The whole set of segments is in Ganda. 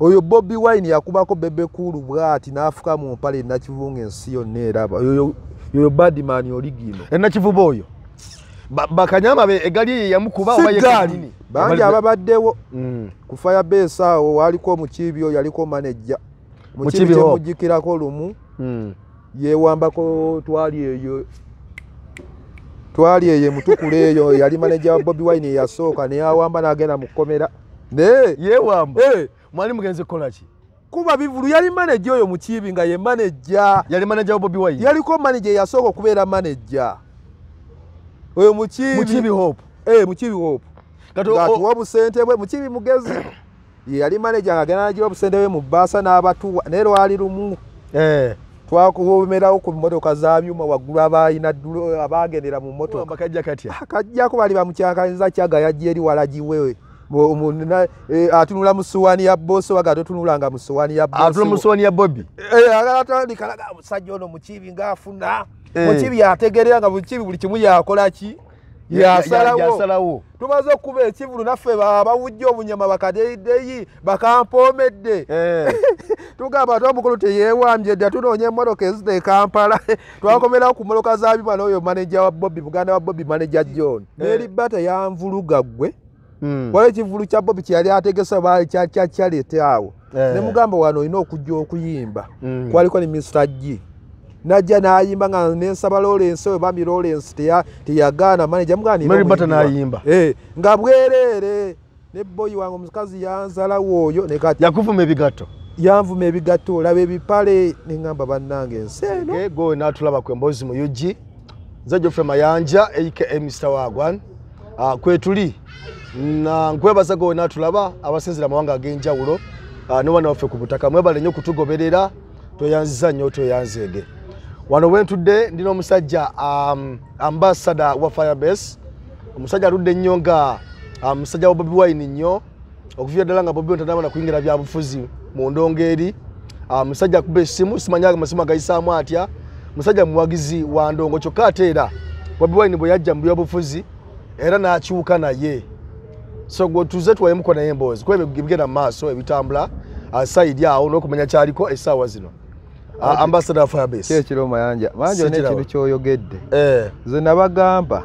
Oyo Bobi Wine yakubako Bebe Cool bw'ati n'afuka mu mpale Nakivunga, ensi yonna eraba. Oyo badman oligino. Nakivubo oyo bakanyama be egali ye yamukuba oba ye gaali bangi ababaddewo ku Firebase awo. Waliko Mukiibi, oyo yaliko manager Mukiibi kyemujjukirako lumu yewambako, twali eyo mutukula, eyo yali manager wa Bobi Wine eyasooka, neyawamba n'agenda mu kkomera naye. Yewamba? Mwali mugenze kukola ki? Kuba bivulu. Yali manager oyo Mukiibi, nga ye manager. Yali manager wa Bobi Wine? Yaliko manager eyasooka okubeera manager oyo Mukiibi. Mukiibi Hope? Eh, Mukiibi Hope. Ng'atuwa obusente bwe. Mukiibi mugezi, ye yali manager, ng'agenda nagira obusente bwe mu bbaasa n'abatuwa. Naye lwali lumu twakuwomerawo ku mmotoka za byuma waggulu, abalina ddulo abagendera mu mmotoka. Kajja katya? Kajjako bali bamukyankanyiza kyaga, yajja eri walagiwewe atunula mu suwaani ya boss, waga totunulanga mu suwaani ya boss. Atunula mu suwaani ya Bobi? Atandikalaga omusajja ono Mukiibi ng'afuna. Mukiibi yategerera nga Mukiibi buli kimu yakola ki, yasalawo. Tumaze okuba ekivulu naffe abawujja obunyama bakadeyideyi bakampoomedde, tugamba ate omukulu teyeewambye dda, tunoonya emmotoka ezida e Kampala. Twakomerawo ku mmotoka za bima n'oyo manager wa Bobi, muganda wa Bobi, manager John. Neribata yanvuluga ggwe. Waliwo ekivulu kya Bobi kyeyali ategesa kyaleete awo, ne mugamba wano olina okujja okuyimba. Kwaliko ne Mr G, najja n'ayimba nga nensaba Lawrence oyo, bambi Lawrence teyagaana. Manager mugamba n'ayimba. Nga bwereere ne boyi wange omukazi yanzalawo oyo nekati. Yakuvuma ebigatto? Yanvuma ebigatto, olaba ebipale, neŋŋamba bannange ensi eno. Gwe n'atulaba ku Emboozi mu UG, nze Geoffrey Mayanja aka Mr Wagwan, kwetuli na nkwebaza gwe n'atulaba abasinzira amawanga ag'enjawulo ne wana waffe ku butaka. Mwebale nnyo okutugoberera, tweyanziza nnyo, tweyanzeege. Wano wentudde ndina omusajja ambassador wa Firebase, omusajja aludde nnyo nga musajja wa Bobi Wine nnyo okuviira ddala nga Bobi Wine tanaba kuyingira byabufuzi mu ndongo eri. Musajja akuba essimu, simanya amasimu agayisaamu atya. Musajja muwagizi wa ndongo, kyokka ate era Bobi Wine bwe yajja mu byobufuzi era n'akyuka naye. So gwe tuze tuwayemuko naye emboozi kuba ebigenda mu maaso ebitambula side awo n'okumanya kyaliko essaawa zino. Ambassador wa Firebase. Kyekiro Mayanja, Mayanja, olina ekintu kyoyogedde. Nze nabagamba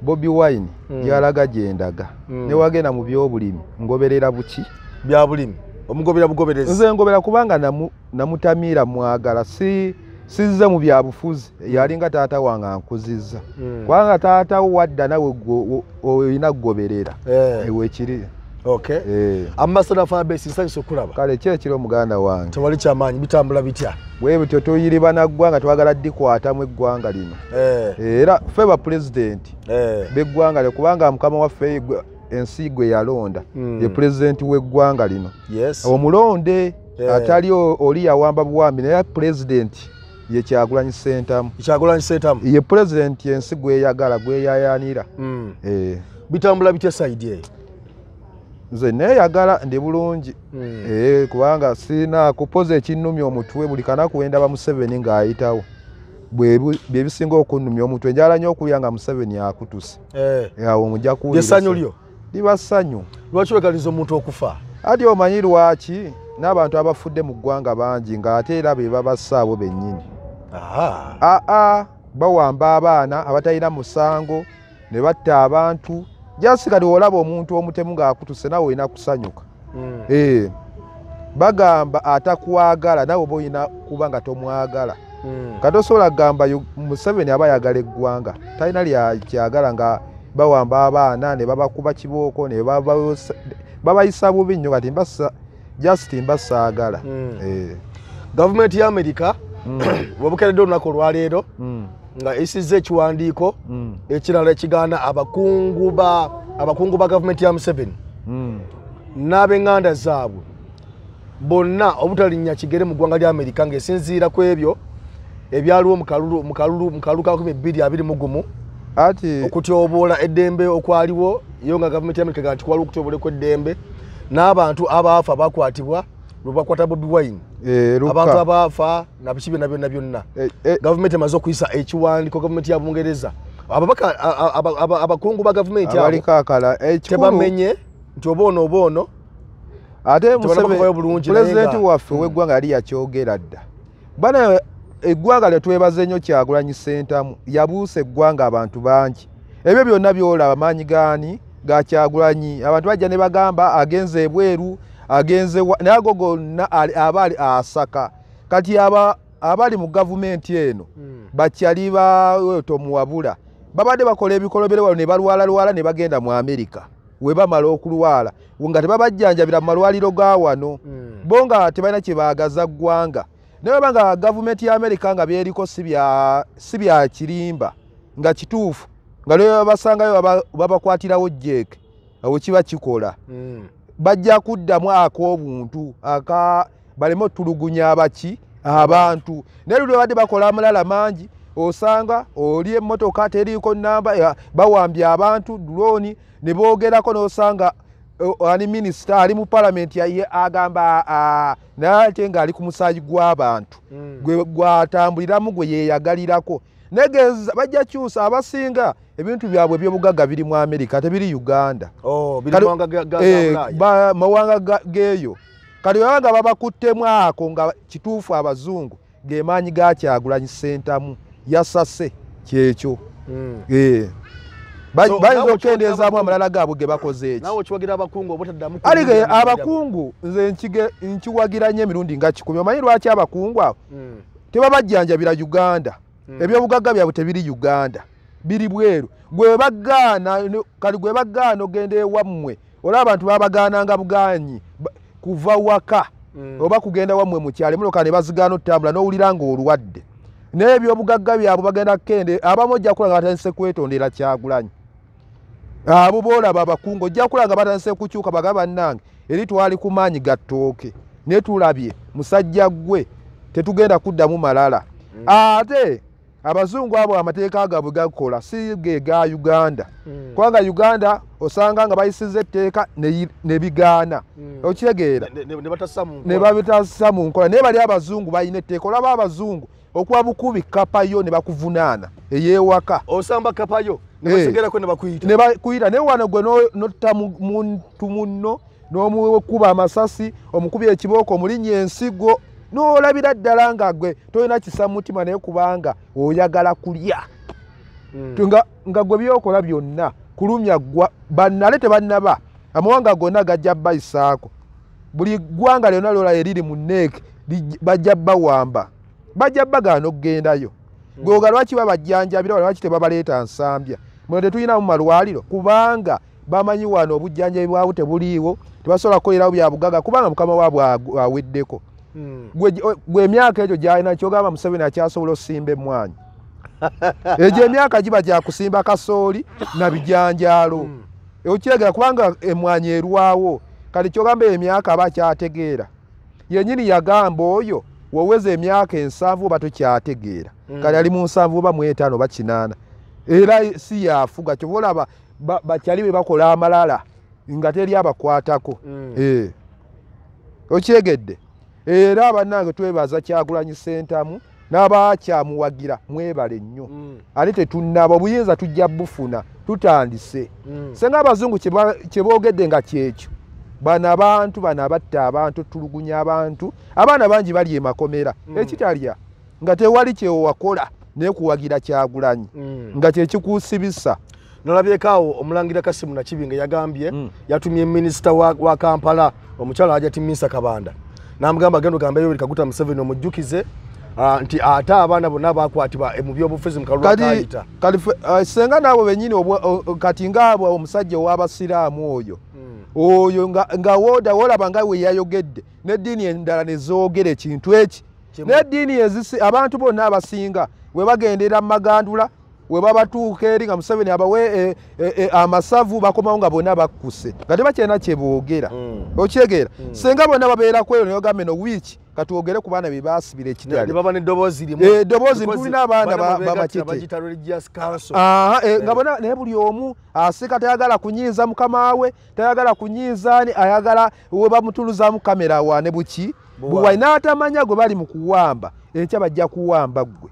Bobi Wine gyalaga gyendaga. Newagenda mu byobulimi ngoberera buki? Bya bulimi omugobera bugoberezi? Nze ngobera kubanga namutamiira, mwagala, si sizze mu byabufuzi. Yalinga taata wange ankuzizza, kubanga taata wo wadda nawe olina kugoberera. Ewe kiri. Okay. Ambassador Firebase, nsanyusa okulaba. Kale kyekiro muganda wange. Tewali kyamaanyi, bitambula bitya? Bwe bityo, tuyiriba na ggwanga, twagala ddikwatamu eggwanga lino. Era ffe ba pulezidenti b'eggwanga lyo, kubanga mukama waffe ensi gwe yalonda ye pulezidenti w'eggwanga lino. Omulonde atali oli yawamba buwambi, naye pulezidenti ye Kyagulanyi Ssentamu. Kyagulanyi Ssentamu. Ye pulezidenti ensi gweyagala, gweyayanira. Bitambula bitya side eyo? Nze neeyagala, ndi bulungi. Kubanga sirina kupoza ekinnumya omutwe. Buli kanaku wendaba Museveni ng'ayitawo, bye bisinga okunnumya omutwe. Njala nnyo okulya nga Museveni akutuse. Awo mujja kuwulira. Lyessanyu lyo? Liba ssanyu. Lwaki wegaliza omuntu okufa? Ati omanyi lwaki n'abantu abafudde mu ggwanga bangi, ng'ate era be babassa abo bennyini? Aa, bawamba abaana abatalina musango ne batta abantu. Just kati olaba omuntu omutemu ng'akutuse, nawe olina kusanyuka. Bagamba atakwagala nawe oba olina kuba nga tomwagala. Kati osobola kugamba Museveni aba ayagala eggwanga? Talina lyakyagala nga bawamba abaana ne babakuba kibooko ne babayisa bubi nnyo. Kati just mba saagala. Gavumenti ya Amerika webukeredde olunaku olwaleero nga eyisizza ekiwandiiko ekirala ekigaana abakungu ba gavumenti ya Museveni n'ab'eŋŋanda zaabwe bonna obutalinnya kigere mu ggwanga lya Amerika, ng'esinziira ku ebyo ebyaliwo mu kalulu ka 2021, ati okutyoboola eddembe okwaliwo yo, nga gavumenti ya Amerika ga nti kwaliwo okutyoboola kw'eddembe n'abantu abaafa bakwatibwa lwe bakwata Bobi Wine. Abantu abaafa nabiki byonna byonna byonna. Gavumenti emaze okuyisa ekiwandiiko, gavumenti ya Bungereza, ababaka abakungu ba gavumenti abo abaliko akala ekikulu tebamenye nti oba ono oba ono. Ate pulezidenti waffe ow'eggwanga yali yakyogera dda. Bana eggwanga lye twebaze nnyo Kyagulanyi Ssentamu, yabuusa eggwanga abantu bangi. Ebyo byonna by'olaba maanyi gaani ga Kyagulanyi. Abantu bajja ne bagamba agenze ebweru, agenze naye ago gonna aba ali asaka. Kati abali mu gavumenti eno bakyali ba Tomuwabula babadde bakola ebikolobero wano ne balwalalwala ne bagenda mu Amerika. We bamala okulwala nga tebabajjanjabira mu malwaliro ga wano, bo nga tebalina kye baagaza ggwanga. Naye baba nga gavumenti ya Amerika nga byeriko si bya kirimba, nga kituufu, nga lwe babasangayo babakwatirawo jeeke, awo kiba kikola. Bajja kuddamu ak'obuntu aka baleme otulugunya abaki abantu. Naye luli babadde bakola amalala mangi, osanga oli emmotoka teriiko nnamba, bawambye abantu drone ne boogerako, n'osanga ani minisita ali mu palamenti ye agamba naye ate ng'ali ku musaayi gw'abantu gwe gwatambuliramu gwe yeeyagalirako. Negeza bajja kyusa abasinga ebintu byabwe ebyobugagga biri mu Amerika tebiri Uganda. Mawanga geeyo. Kati baba babakuttemu ako nga kituufu abazungu gemaanyi ga Kyagulanyi Ssentamu yasase kyekyo. Bayinza okukendeezaamu amalala gaabwe ge bakoze eki. Alige abakungu nze nkiwagira nnyo emirundi nga 10. Omanyi lwaki abakungu abo tebabajjanjabira Uganda? Ebyobugagga byabwe tebiri Uganda, biri bweru. Gwe bagaana, kali gwe bagaana ogenda ewammwe, olaba abantu babagaananga bugaanyi kuva waka oba kugenda wammwe mu kyalo, emmotoka ne bazigaana otambula n'owulira ng'olwadde. Naye ebyobugagga byabwe bagenda kukende, abamu ojja kulaba nga batandise kwetondera Kyagulanyi. Abo boolaba abakungu ojja kulaba nga batandise kukyuka, bagamba bannange eri twali ku maanyi ga ttooke, naye tulabye musajja ggwe tetugenda kuddamu malala. Ate abazungu abo amateeka gaabwe gakola si ge ga Uganda. Kubanga Uganda osanga nga bayisiza etteeka ne bigaana. Okitegeera? Ne babitassa mu nkola. Naye bali abazungu balina etteeka. Olaba abazungu okuba bukubi kapayo ne bakuvunaana ey'ewaka. Osamba kapayo ne basegerako ne bakuyita. Ne bakuyita. Naye wano gwe n'otta muntu munno n'omukuba amasasi, omukubi ekibooko, omulinnya ensigo, n'olabira ddala nga gwe tolina kisa mutima, naye kubanga oyagala kulya. Nga gwe byokola byonna kulumya ggwa bannale tebannaba, amawanga gonna gajja bayisaako. Buli ggwanga lyonna lyola eriri mu neeke bajja bawamba, bajja bagaana okugendayo. Gwe lwaki babajjanjabira, lwaki tebabaleeta Nsambya? Muno tetulinamu malwaliro kubanga bamanyi wano obujjanjabi bwabwe tebuliiwo, tebasobola kukolerawo bya bugagga kubanga mukama waabwe aweddeko. Gwe emyaka egyo gy'alina kyogamba Museveni akyasobola osimba emmwanyi. Egyo emyaka giba gya kusimba kasooli na bijanjaalo. Okiregera kubanga emmwanyi erwawo. Kati kyogamba emyaka aba akyategeera. Yennyini yagamba oyo woweza emyaka 70 oba tokyategeera. Kati ali mu 70 oba mu 50 oba 80. Era si yafuga, kyova olaba bakyali be bakola amalala nga teri abakwatako. Okiregedde? Era bannange twebaza Kyagulanyi Ssentamu n'abakyamuwagira, mwebale nnyo. Ate tetunnaba, obuyinza tujja bufuna, tutandise. Senga abazungu kye boogedde nga kyekyo, bano abantu bano abatta abantu, tulugunya abantu, abaana bangi bali emakomera, ekitalya nga tewali kyewakola naye kuwagira Kyagulanyi nga kyekikuusibisa. Nolabyeko awo omulangira Kasimu Nakibinge yagambye, yatumye minisita wa Kampala omukyala Hajati Minsa Kabanda, n'amugamba genda ogambe Yoweri Kaguta Museveni omujjukize nti ate abaana bonna bakwatibwa mu byobufuzi mu kalulu akayita. Kati senga naabo bennyini kati ngaabo omusajja ow'abasiraamu oyo oyo nga wooda wolaba nga we yayogedde n'eddiini endala ne zoogera ekintu eki, n'eddiini abantu bonna abasinga we bagendera mu magandula, we babatuuka eri nga Museveni abawe amasavu, bakomawo nga bonna bakkuse nga tebakyalina kye boogera. Okitegeera? Senga bonna babeera ku eyo ne bagamba eno wiiki katwogere ku baana be baasibira ekitale. Ne baba n'eddoboozi limu. Eddoboozi tulina abaana bamakete. Bagiyita religious council. Nga bonna naye buli omu asika tayagala kunyiiza mukama we, tayagala kunyiiza ani, ayagala we bamutuluzaamu kamera awaane buki buwayi, n'atamanya gwe bali mu kuwamba, enkya bajja kuwamba ggwe.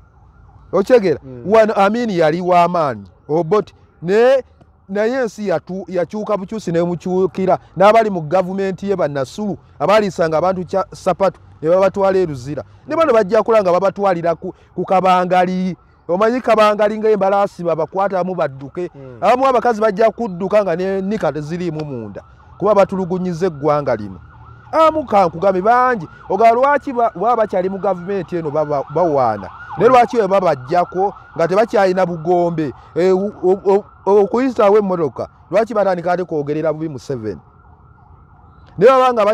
Okitegeera? Wano Amini yali w'amaanyi Obote, naye Naye ensi yakyuka bukyusi nemukyukira n'abali mu gavumenti ye bannasulu abaliisanga abantu sapatu ne babatwala e Luzira. Ne bano bajja kula nga babatwalira ku kabangali. Omanyi kabangali nga embalaasi babakwatamu badduke. Abamu abakazi bajja kudduka nga ne nika teziriimu munda kuba batulugunyiza eggwanga lino. Abamu kankugambe bangi oga lwaki baba bakyali mu gavumenti eno bawaana, naye lwaki bwe babajjako nga tebakyalina bugombe okuyisaawo emmotoka, lwaki batandika ate kwogerera bubi Museveni? Naye baba nga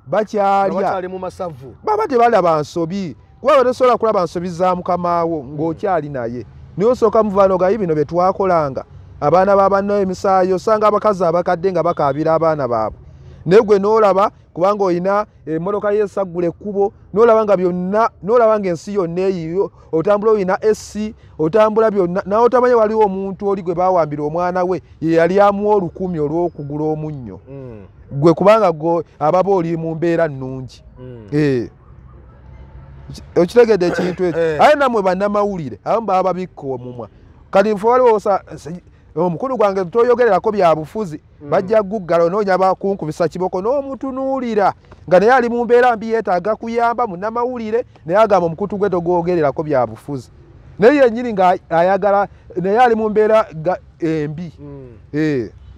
bakyalya mu masavu, baba tebalaba nsobi, kuba tosobola kulaba nsobi za mukamaawo ng'okyali naye. Naye osooka muvaano gayi bino bye twakolanga abaana ba banno emisaayi, osanga abakazi abakadde nga bakaabira abaana baabwe, naye gwe n'olaba kubanga olina emmotoka yeesaggula ekkubo, n'olaba nga byonna, n'olaba ng'ensi yonna eyiyo, otambula olina esi, otambula byonna, naye otamanye waliwo omuntu oli gwe baawambira omwana we ye yali amuwa 1000 olw'okugula omunnyo. Gwe kubanga gwe ababa oli mu mbeera nnungi. Okitegedde ekintu ekyo? Aye nammwe bannamawulire abamu baba babikka omumwa. Kati nfe waliwo omukulu gwange toyogererako bya bufuzi, bajja guggala onoonya bakunkubisa kiboko n'omutunuulira nga naye ali mu mbeera mbi, yeetaaga kuyamba munnamawulire, naye agamba omukutu gwe togwogererako bya bufuzi, naye yennyini nga ayagala, naye ali mu mbeera embi.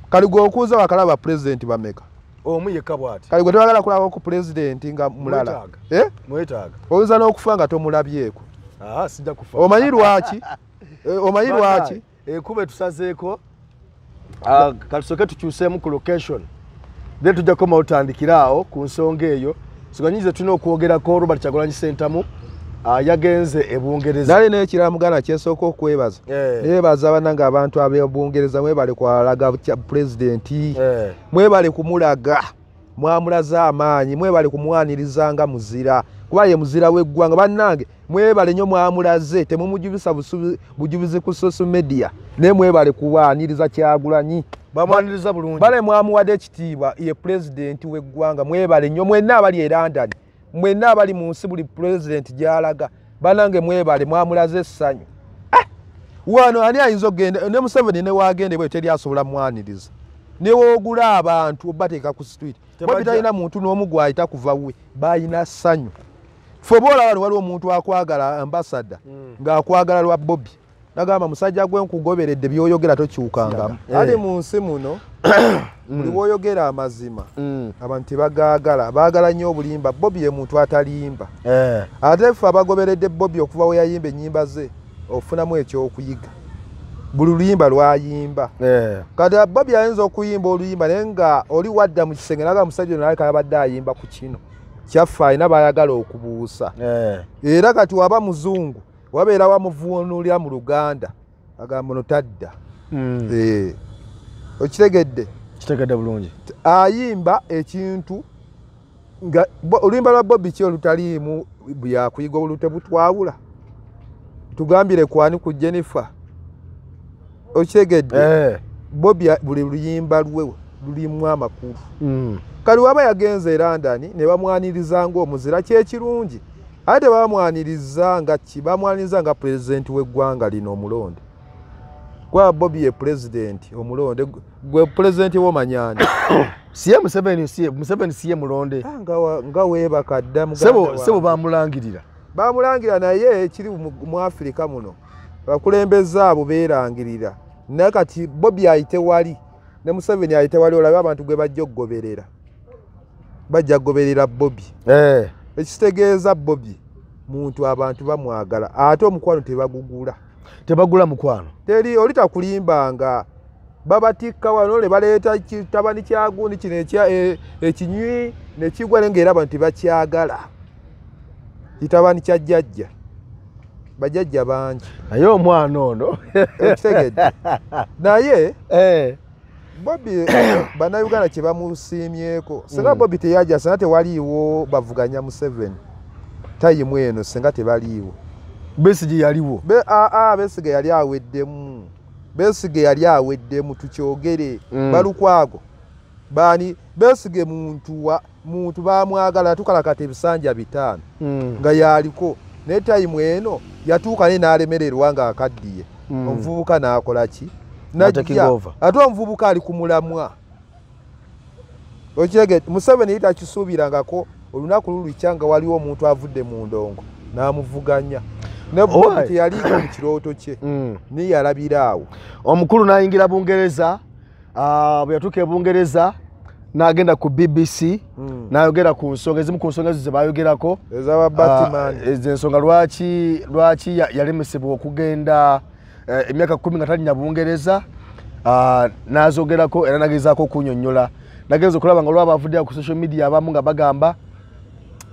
Kali gwe okuuza wakalaba pulezidenti bameka? Omu yekka bw'ati. Kali gwe tebagala kulabako ku pulezidenti nga mulala. Mwetaaga. Oyinza n'okufa nga tomulabyeko. Sijja kufa. Omanyi lwaki? Omanyi lwaki? Ekuba etusazeeko, katusooke tukyuseemu ku location, then tujja kukomawo tutandikire awo ku nsonga eyo. Nsonga nyingi ze tulina okwogerako. Robert Kyagulanyi Ssentamu yagenze e Bungereza. Nali n'ekirala muganda kyensooka okwebaza, neebaza bannange abantu ab'e Bungereza, mwebale kwalaga pulezidenti, mwebale kumulaga, mwamulaze amaanyi, mwebale kumwaniriza nga muzira, kuba ye muzira w'eggwanga. Bannange mwebale nnyo, mwamulaze, temumujubisa bujubizi ku social media, naye mwebale kuwaniriza Kyagulanyi. Bamwaniriza bulungi. Bale mwamuwadde ekitiibwa, ye pulezidenti w'eggwanga. Mwebale nnyo mwenna abali e London, mwenna abali mu nsi, buli pulezidenti gy'alaga. Bannange mwebale, mwamulaze essanyu. Wano ani ayinza okugenda ne Museveni ne wagende bwe teri asobola mwaniriza, ne woogula abantu obateeka ku street. Bobi talina muntu n'omu gw'ayita kuva we balina ssanyu. Ffe oba olaba wano waliwo omuntu akwagala, ambasada, ng'akwagala lwa Bobi, nagamba musajja gwe nkugoberedde, by'oyogera tokyukangamu. Ali mu nsi muno buli woyogera amazima abantu tebagaagala, baagala nnyo obulimba. Bobi ye muntu atalimba. Ate ffe abagoberedde Bobi okuva we yayimba ennyimba ze, ofunamu ekyokuyiga buli luyimba lwayimba. Kati Bobi ayinza okuyimba oluyimba naye nga oli wadda mu kisenge naga musajja ono alabika yabadde ayimba ku kino kyaffe, alina bayagala okubuusa. Era kati waba muzungu wabeera wamuvuunulira mu Luganda, agamba ono tadda. Okitegedde? Kitegedde bulungi. Ayimba ekintu nga oluyimba lwa Bobi ki olutaliimu byakuyiga, olutebutwawula? Tugambire kwani ku Jennifer. Okitegedde? Bobi buli luyimba lwe lulimu amakulu. Kali waba yagenze e London ne bamwaniriza ng'omuzira, kyekirungi, ate tebamwaniriza nga ki, bamwaniriza nga pulezidenti w'eggwanga lino omulonde, kuba Bobi ye pulezidenti omulonde. Gwe pulezidenti w'omanyani? Siye Museveni, siye Museveni, siye mulonde. Ah, nga weebaka dda muganda Sebo. wange. Sebo, bamulangirira. Bamulangira, naye ekiri mu Afirika muno abakulembeze abo beerangirira, naye kati Bobi ayite wali ne Museveni ayite wali, olabe abantu gwe bajja okugoberera, bajja kugoberera Bobi. Ekitegeeza Bobi muntu abantu bamwagala, ate omukwano tebagugula. Tebagula mukwano. Teri oli takulimbanga, babatikka wano ne baleeta kitabani kyagundi kino ekinywi nekigwa, naye ngaera abantu tebakyagala kitabani kya jjajja, bajjajja bangi. Naye omwana ono. Ekitegedde? Naye Bobi bannayuganda kye bamusiimyeko, singa Bobi teyajja, singa tewaliiwo bavuganya Museveni tayimu eno, singa tebaliiwo. Besigye yaliwo. Aa, Besigye yali aweddemu, Besigye yali aweddemu, tukyogere. Balukwago bani? Besigye muntu wa muntu bamwagala tukalakata ebisanja 5 nga yaliko, naye tayimu eno yatuuka naye n'alemererwa ng'akaddiye. Omuvubuka n'akola ki? Najja ate omuvubuka ali ku mulamwa. Okirege Museveni yita akisuubirangako olunaku lulukya nga waliwo omuntu avudde mu ndongo n'amuvuganya. Ne Bobi teyaliiko mu kirooto kye, naye yalabira awo. Omukulu n'ayingira Bungereza, bwe yatuuka e Bungereza n'agenda ku BBC n'ayogera ku nsonga ezimu ku nsonga ezo ze baayogerako ez'aba Batman. Ezo ensonga lwaki yalemesebwa okugenda emyaka 10 nga talinnya Bungereza, n'azogerako era n'agezaako okunnyonnyola. Nagenza okulaba nga olwaba avuddeyo ku social media abamu nga bagamba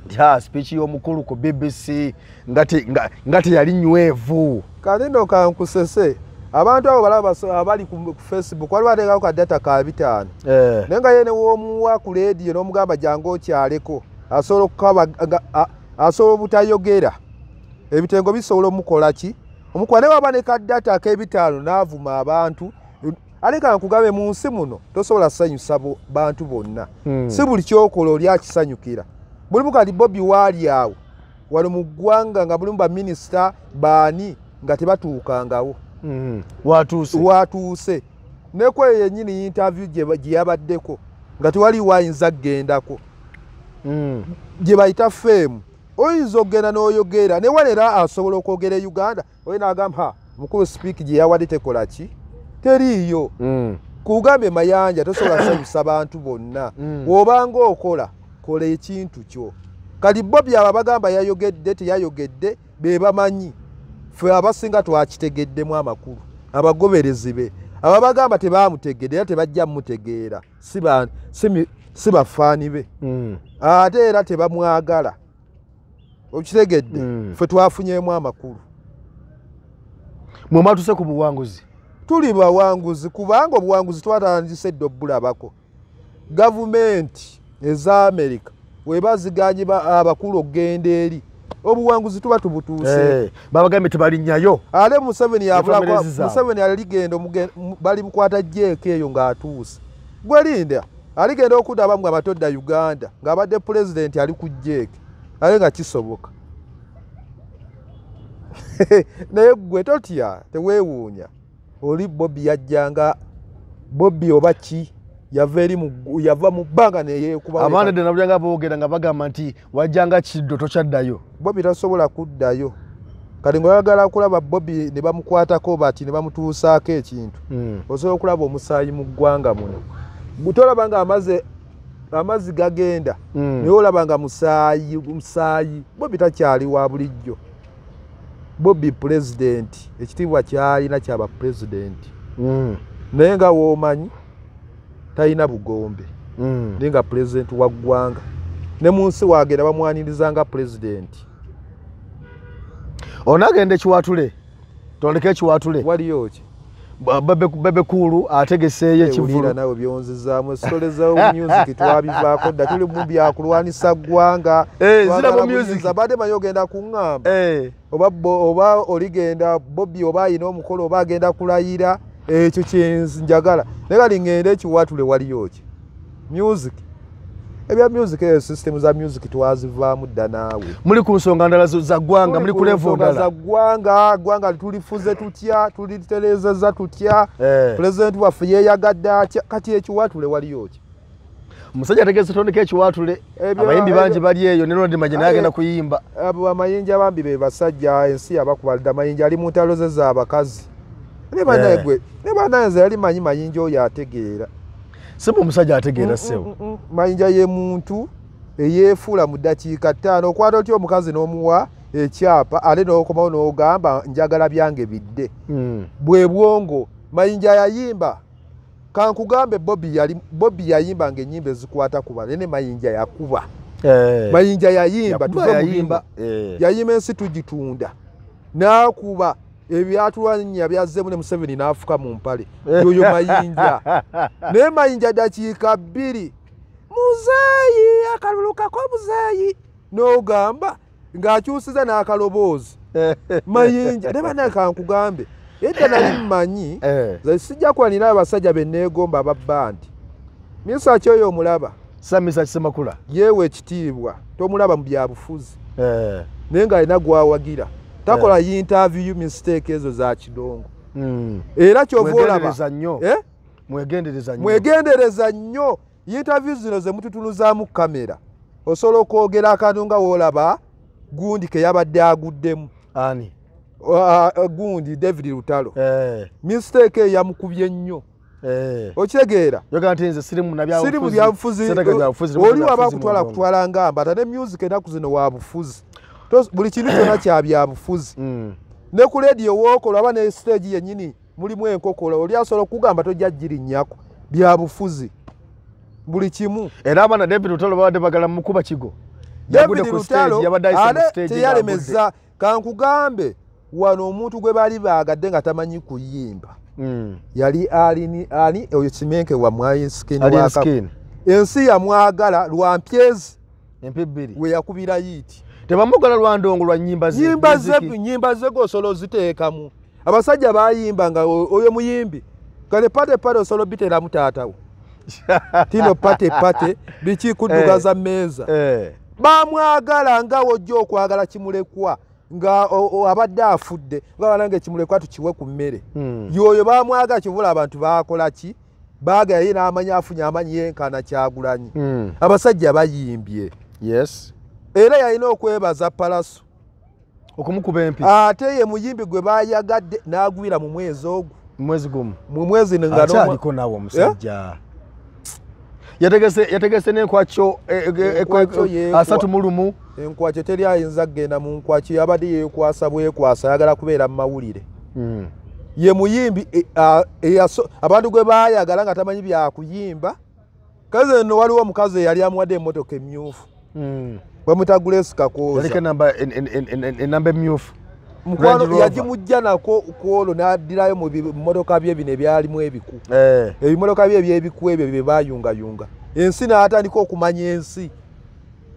nti speech y'omukulu ku BBC nga teyali nywevu. Kati nno kankusese abantu abo balaba abali ku Facebook waliwo ateekako ka data ka 5 naye nga ye ne w'omuwa ku leediyo n'omugamba jangu okyaleko asobola obutayogera, ebitengo bisobola omukola ki omukuba, naye waba ne ka data ak'ebitaano n'avuma abantu. Ate kankugambe mu nsi muno tosobola kusanyusa bantu bonna, si buli kyokola oli akisanyukira. Mulimu kati Bobi waali awo wano mu ggwanga nga mulimu baminisita baani nga tebatuukangawo. Watuuse nekweyo yennyini interview gye yabaddeko nga tewali wayinza kugendako gye bayita feemu. Oyinza okugenda n'oyogera ne wano era asobola okwogera e Uganda oye n'agamba mukulu speak gye yawadde tekola ki teriiyo. Kugambye Mayanja tosobola kusanyusa bantu bonna, bw'obanga okola kola ekintu kyo. Kati Bobi abo bagamba yayogedde teyayogedde be bamanyi, ffe abasinga twakitegeddemu amakulu, abagoberezi be abo bagamba tebamutegedde era tebajja mmutegeera, si bafaani be, ate era tebamwagala. Okitegedde? Ffe twafunyeemu amakulu. Mwe mwatuse ku buwanguzi? Tuli bawanguzi kubanga obuwanguzi twatandise dda obbulabako. Gavumenti eza Amerika webaziganye abakulu okugenda eri, obuwanguzi tuba tubutuuse. Babagambye tebalinnyayo. Ate Museveni Museveni aligenda bali bukwata jeeko eyo ng'atuuse. Gwe linda aligenda okudda abamu abatodda Uganda ng'abadde pulezidenti ali ku jeeke, ate nga kisoboka. Naye gwe totya, teweewuunya. Oli Bobi yajjanga, Bobi oba ki yava eri yava mu bbanga neyeekuba. Abaana dde nabulya boogera nga bagamba nti wajjanga kiddo tokyaddayo. Bobi tasobola kuddayo. Kati ng'oyagala kulaba Bobi ne bamukwatako bati ne bamutuusaako ekintu, osobola okulaba omusaayi mu ggwanga muno. Tolaba nga amazzi gagenda, naye olaba nga musaayi. Bobi takyali wa bulijjo. Bobi pulezidenti, ekitiibwa kyalina kyaba pulezidenti, naye nga w'omanyi talina bugombe, naye nga pulezidenti wa ggwanga ne mu nsi wagenda bamwaniriza nga pulezidenti. Onagenda ekiwatule, tondeke ekiwatule. Waliyo ki? Bebe Cool ategeseeyo ekivvulu. Nawe byonzizaamu esitole za music twabivaako dda, tuli mu byakulwanisa ggwanga. Zirabo music. Abadde manyi ogenda kuŋŋamba oba oligenda Bobi oba ayina omukolo oba agenda kulayira, ekyo kyenjagala. Naye kati ŋŋende ekiwatule waliyo ki? Music. Ebya music eyo system za music twazivaamu dda naawe. Muli ku nsonga ndala za ggwanga, muli ku level ndala. Za ggwanga, ggwanga tulifuze tutya, tuliterezeza tutya, pulezidenti waffe yeeyagadde atya, kati ekiwatule waliyo ki? Omusajja ategeeza tondeka ekiwatule, abayimbi bangi bali eyo ne Ronald Magye naye agenda kuyimba. Abo amayinja bambi be basajja ensi yabakubalidde, amayinja ali mu ntalo ze z'abakazi. Ne bannange nze yali manyi Mayinja oyo ategeera. Sebo omusajja ategeera ssebo. Mayinja ye muntu eyeefuula mu ddakiika 5 okwata otya omukazi n'omuwa ekyapa ate n'okomawo n'ogamba njagala byange bidde. Bwe bwongo. Mayinja yayimba. Kankugambe Bobi yayimba ng'ennyimba ezikwata ku bantu, ne Mayinja yakuba. Mayinja yayimba, tuve mu bimba. Yayimba ensi tugitunda. N'akuba ebyatulwanya byazzeemu ne Museveni n'afuka mu mpale. Yoyo Mayinja. Naye Mayinja ddakiika 2. Muzeeyi akalulu kako muzeeyi. N'ogamba ng'akyusiza n'akaloboozi. Mayinja ne bannange kankugambe. Edda nali mmanyi, nze sijja kuba nina abasajja be neegomba aba bbandi. Misaki oyo omulaba. Samisa Kisemakula. Yeewa ekitiibwa, tomulaba mu byabufuzi. Naye ng'alina gw'awagira. Takola interview mistake ezo za kidongo. Era kyova olaba mwegendereza nnyo. Interview zino ze mututunuzaamu kamera, osobola okwogera akantu nga woolaba gundi ke yabadde aguddemu. Ani? Gundi David Lutalo. Mistake eyamukubye nnyo. Okitegeera? Yoga nti nze siri mu byabufuzi. Oli waba akutwala kutwala ngamba ate ne music ennaku zino wa bufuzi. Buli kintu kyonna kya byabufuzi. Ne ku radio wookola oba ne stage yennyini mulimu enkokola, oli asobola okugamba tojja girinnyako. Byabufuzi buli kimu. Era abaana David Lutalo babadde bagala mukuba kigo. David Lutalo ate teyalemeza. Kankugambe wano omuntu gwe baali baagadde nga tamanyi kuyimba. Yali ali oyo Kimenke wa Alien Skin. Ensi yamwagala lwa mpyezi empi bbiri we yakubira yiiti. Tebamugala lwa ndongo lwa nnyimba ze. Nnyimba ze gosolo ziteekamu. Abasajja bayimba nga oyo muyimbi. Kale pate pate osolo biteramu taatawo. Tino pate pate biki kuddugaza mmeeza. Bamwagala nga wojja okwagala kimulekwa nga abadde afudde nga banange kimulekwa tukiwe ku mmere. Yoyo bamwagala kivula abantu baakola ki? Baagala ye n'amanya afunye amanyi yenkana Kyagulanyi. Abasajja bayimbye. Yes. Era yalina okwebaza Palaso okumukuba empi. Ate ye muyimbi gwe bayagadde n'agwira mu mwezi ogwo. Mwezi gumu. Mu mwezi nga akyaliko naawe omusajja. Yategese n'enkwakyo 31. Enkwakyo teri ayinza kugenda mu nkwakyo, yabadde yeekwasa bwekwasa, ayagala kubeera mu mawulire. Ye muyimbi abantu gwe baayagala nga tamanyi byakuyimba. Kaze nno waliwo omukazi eyali amuwadde emmotoka emyufu. Bamuyita Grace Kakooza. Yaliko enamba emyufu. Mukwano yagimujja nako kwolwo n'addirayo mu bimotoka bye bino ebyalimu ebiku. Ebimotoka bye ebyebiku ebyo bye baayungayunga. Ensi n'atandika okumanya ensi.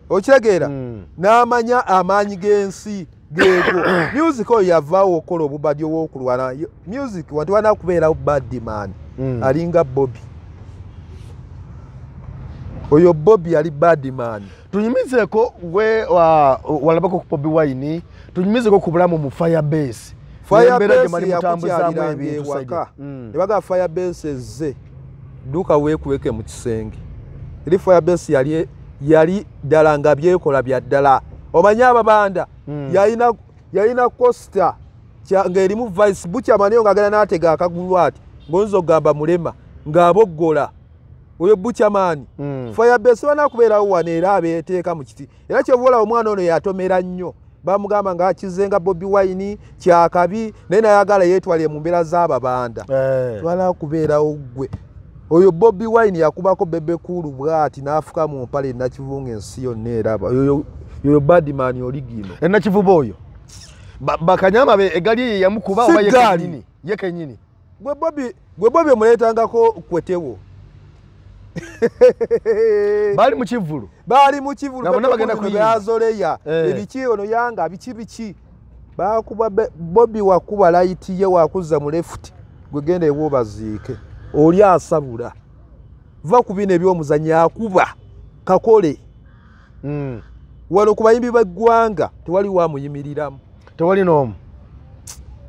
Okitegeera? N'amanya amaanyi g'ensi geego. Music oyo yavaawo okukola obubadi obw'okulwana. Music wantu walina kubeerawo badman. Alinga Bobby. Oyo Bobby yali badman. Tunyumizeeko gwe walabako ku Bobi Wine, tunyumizeeko ku bulamu mu Firebase. Firebase yakukyaliranga ewaka. Ne bagamba Firebase ezze, dduka weekweke mu kisenge. Eri Firebase yali ddala nga byekola bya ddala. Omanyi ababanda yalina costa ng'erimu vice Buchaman oyo ng'agenda n'atega akagulu ati ng'oyinza okugamba mulema ng'aboggola. Oyo Buchaman. Firebase balina kubeerawo wano era abeeteeka mu kiti. Era kyova olaba omwana ono yatomera nnyo. Bamugamba ng'akize nga Bobi Wine kyakabi naye nayagala yeetwalire mu mbeera z'ababanda. Twala kubeerawo ggwe. Oyo Bobi Wine yakubako Bebe Cool bw'ati n'afuka mu mpale Nakivunga ensi yonna eraba. Oyo badman oligino. Nakivubo oyo. Bakanyama be eggali ye yamukuba oba ye kennyini? Ye kennyini. Gwe Bobi omuleetangako kwetewo. Baali mu kivvulu. Baali mu kivvulu. Nga bonna bagenda kuyimba. Azoleya. Ebiki ono yanga biki biki. Bakuba Bobi wakuba layiti ye wakuzza mu left. Gwe genda ewo baziike. Oli asabula. Va ku bino eby'omuzannyo akuba kakole. Wano ku bayimbi b'eggwanga tewali wamuyimiriramu. Tewali n'omu.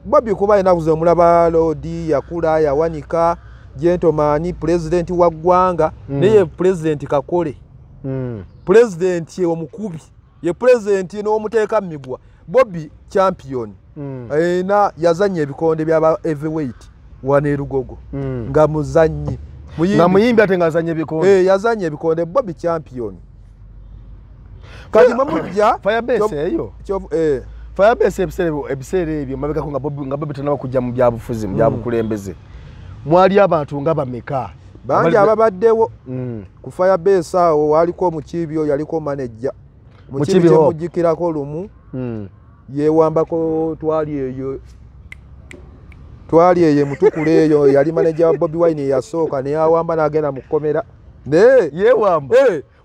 Bobi kuba ennaku zino omulaba Lodi yakula yawanika gentleman pulezidenti wa ggwanga naye pulezidenti kakole. Pulezidenti omukubi ye pulezidenti n'omuteeka mu migwa. Bobi champion. Ena yazannya ebikonde by'aba heavyweight wano e Lugogo nga muzannyi. Nga muyimbi ate ng'azannya ebikonde. Yazannya ebikonde. Bobi champion. Kati mwe mujja Firebase eyo. Firebase ebiseera ebyo mabegako nga Bobi tannaba kujja mu byabufuzi mu byabukulembeze. Mwali abantu nga bameka? Bangi ababaddewo. Ku Firebase awo waliko Omukiibi oyo yaliko manager. Mukiibi kyemujjukirako lumu yeewambako twali eyo Mutukula eyo yali manager wa Bobi Wine eyasooka neyawamba n'agenda mu kkomera. Naye yeewamba?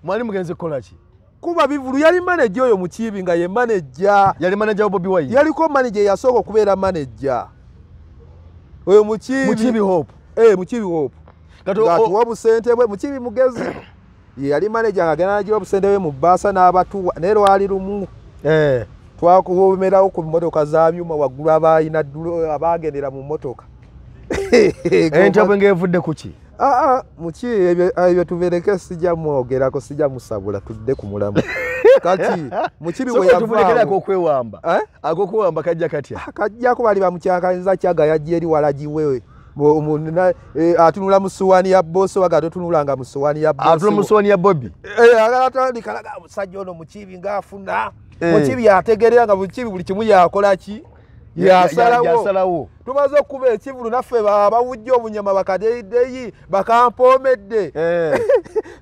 Mwali mugenze kukola ki? Kuba bivulu yali manager oyo Mukiibi nga ye manager. Yali manager wa Bobi Wine? Yaliko manager eyasooka okubeera manager. Oyo Mukiibi. Mukiibi Hope. Mukiibi Hope. Ng'atuwa obusente bwe. Mukiibi mugezi. Ye yali manager ng'agenda n'agiwa obusente bwe mu bbaasa n'abatuwa. Naye lwali lumu. Twakuwomerawo ku mmotoka za byuma waggulu abagendera mu mmotoka. Entabwe ng'evudde ku ki? Muki ebyo tubereke, sijja mwogerako, sijja musabula, tudde ku mulamu. Kati Mukibi bwe yavaawo akokwewamba akokwewamba kajja katya? Kajjako bali bamukyankanyiza Kyaga yajja eri walagiwe atunula mu suwaani ya bosi waga totunulanga mu suwaani ya bosi. Atunula mu suwaani ya Bobi. Atandika musajja ono Mukibi ng'afuna. Mukibi yategerera nga Mukibi buli kimu yakola ki? Yasalawo. Tumaze okuba ekivulu naffe abawujja obunyama bakadeyideyi bakampoomedde.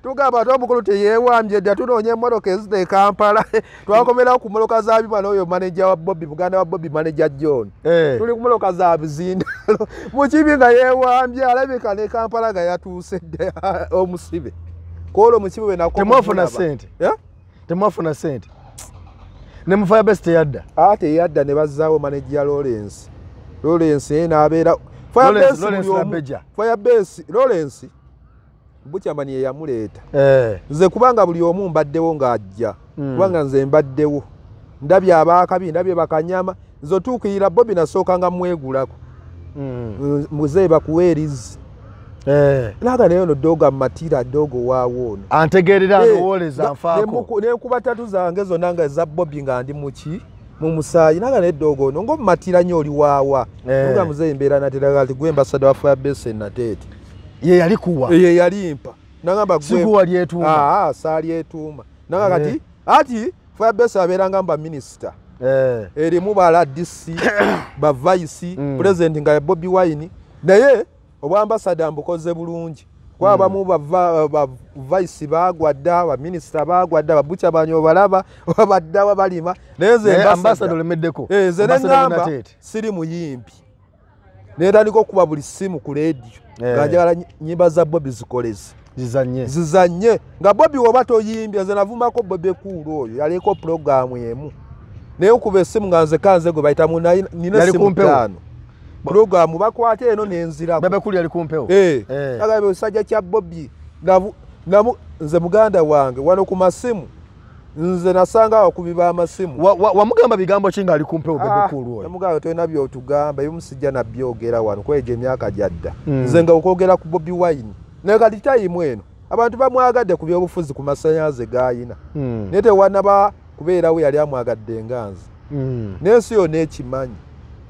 Tugamba ate omukulu teyeewambye dda, tunoonya emmotoka ezidda e Kampala. Twakomerawo ku mmotoka za Bimala, oyo maneja wa Bobi, muganda wa Bobi, maneja John. Tuli ku mmotoka za Bizindalo. Mukibi nga yeewambye alabika ne Kampala nga yatuuse dda omusibe. Kwolwo Mukibi bwe nakoma. Temwafuna ssente? Temwafuna ssente? Ne mu Firebase teyadda? Teyadda, ne bazzaawo maneja Lawrence. Lawrence ye n'abeera Firebase. Lawrence Bukyamani ye yamuleeta. Nze kubanga buli omu mbaddewo ng'ajja, kubanga nze mbaddewo, ndabye abaakabi, ndabye bakanyama. Nze otuukirira Bobi nasooka nga mwegulako, muzeeyi bakuwa erizi. Naga naye ono doogo amatira, doogo waawo ono antegeerera, ndowooleza nfaako. Nenkuba tatu zange zonna nga eza Bobi nga ndi muki mu musaayi. Naga naye doogo ono ng'omumatira nnyo, oli waawa? Nga muzeeyi mbeera natera kati gwe ambassador wa Firebase Nateete. Ye yali kuwa? Ye yali mpa. Nagamba gwe sikuwa lyetuuma? Saalyetuuma. Naga kati ati Firebase abeeranga mba minisita erimu ba DC, ba vice president nga Bobi Wine, naye obwambasada mbukoze bulungi. Kwa abamu ba vice baagwa dda, ba minisita baagwa dda, babucha banyo balaba babaddawa balima, naye nze ambassador olemeddeko. Nze nengamba siri muyimbi, netandika okuba buli simu ku leediyo nga njagala nyimba za Bobi zikoleze zizanye. Nga Bobi woba toyimbye, nze navumako Bobi Cool oyo yaliko pulogulaamu emu, naye okuba essimu nga nze kanze gwe bayitamu, nina essimu ttaano pulogulaamu bakwata eno nenzirako. Bebe Cool yali kumpewo? Agamba ekisajja kya Bobi nze muganda wange wano ku masimu, nze nasanga abakubi b'amasimu. Wamugamba bigambo ki ng'ali kumpewo Bebe Cool oyo? Namugamba tolina by'otugamba, ebimu sijja nabyogera wano kwegyo emyaka gyadda. Nze nga okwogera ku Bobi Wine, naye kati tayimu eno abantu bamwagadde ku byobufuzi, ku masannyalaze g'ayina, naye tewanaba kubeerawo yali amwagadde nga nze. N'ensi yonna ekimanyi.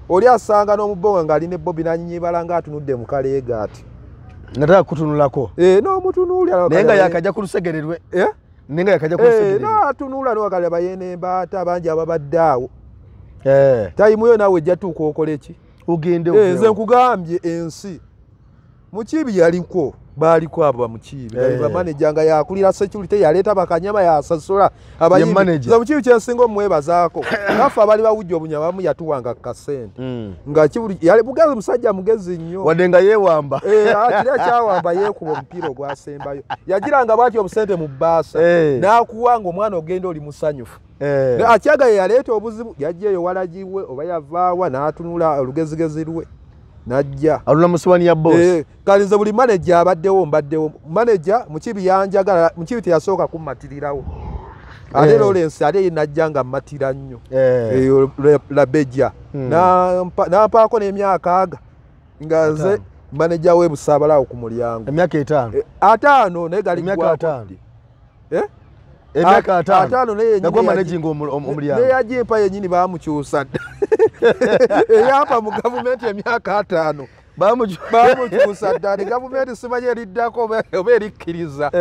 Oli asanga n'omubonga ng'ali ne Bobi n'anyinyibala ng'atunudde mu kaleega ati. Nataka kutunulako? N'omutunuulira. Naye nga yakajja ku lusegere lwe? Naye nga yakajja ku lusegere lwe? N'atunula n'akalaba ye n'embaata bangi ababadde awo. Tayimu yo naawe ejja tuuka okole ki? Ogende. Nze nkugambye ensi. Mukibi yaliko, baaliko abo bamukibi. Bamaneja nga yakulira security, yaleeta bakanyama, yasasula abayimbi. Nze Mukibi kyensinga omwebazaako, naffe abali bawujja obunyama bamu yatuwanga kasente. Nga kibuli yali mugezi, musajja mugezi nnyo. Wadde nga yeewamba. Kiri kyawamba yeekuba omupiira ogwasembayo. Yagiranga bw'atyo obusente mu bbaasa, n'akuwanga omwana ogenda oli musanyufu. Akyaga ye yaleeta obuzibu, yajja eyo walagiwe oba yavaawa n'atunula olugezigezi lwe najja alula musuwani ya boss. Kale nze buli manager abaddewo mbaddewo. Manager Mukibi yanjagala, Mukibi teyasooka kummatirirawo. Ate Lawrence ate ye najja nga mmatira nnyo. Eyo Labeja nampaako n'emyaka aga nga nze manager we Busaabala awo ku mulyango. Emyaka etaano? Ataano, naye gali Emyaka ataano? Emyaka ataano naye managing omulyango. Naye yagimpa yennyini baamukyusa dda. Eyampa mu gavumenti emyaka ataano bamukyusa dda. Ni gavumenti simanyi eriddako oba erikkiriza.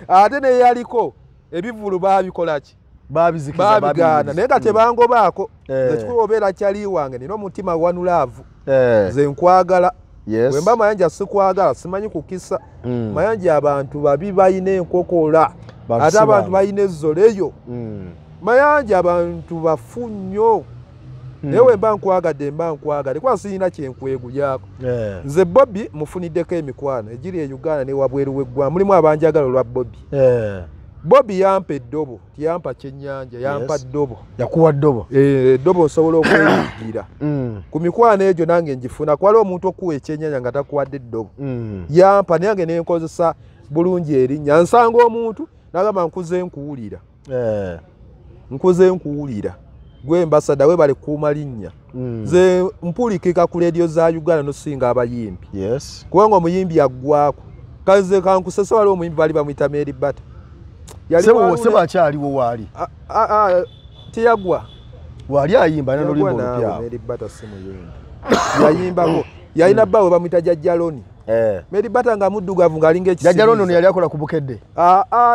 Ate neyaliko ebivvulu baabikola ki? Babigaana. Naye nga tebangobaako. Ekikulu obeera kyali wange, nina omutima wanulaavu. Nze nkwagala. Bwe mba Mayanja sikwagala, simanyi kukisa. Mayanja abantu babi balina enkokola, ate abantu balina ezzoleyo. Mayanja abantu bafu nnyo. Naye we mba nkwagadde, mba nkwagadde, kuba sirina kyenkweguyako. Nze Bobi mufuniddeko emikwano egiri e Uganda ne wabweru w'eggwanga, mulimu abanjagala olwa Bobi. Bobi yampa eddobo, tiyampa kyennyanja, yampa ddobo. Yakuwa ddobo? Eddobo osobola okweyigira. Ku mikwano egyo nange ngifuna, kwali omuntu okuwa ekyennyanja nga takuwadde eddobo. Yampa nange ne nkozesa bulungi erinnya. Nsanga omuntu n'agamba nkuze nkuwulira. Nkuze nkuwulira. Gwe mbasada we bali kuuma linnya. Nze mpulikika ku radio za Uganda nosinga abayimbi. Yes. Kubanga omuyimbi yaggwako. Kaze kankusesa waliwo omuyimbi bali bamuyita Mary Bata. Sebo akyaliwo waali. Teyagwa. Waali ayimba alina n'oluyimba olupya. Mary Bata si muyimbi. Yayimbako. Yalina bbawe bamuyita Jajja Loni. Mary Bata nga muddugavu ng'alinga ekisiriiza. Jajja Loni ono yali akola ku Bukedde.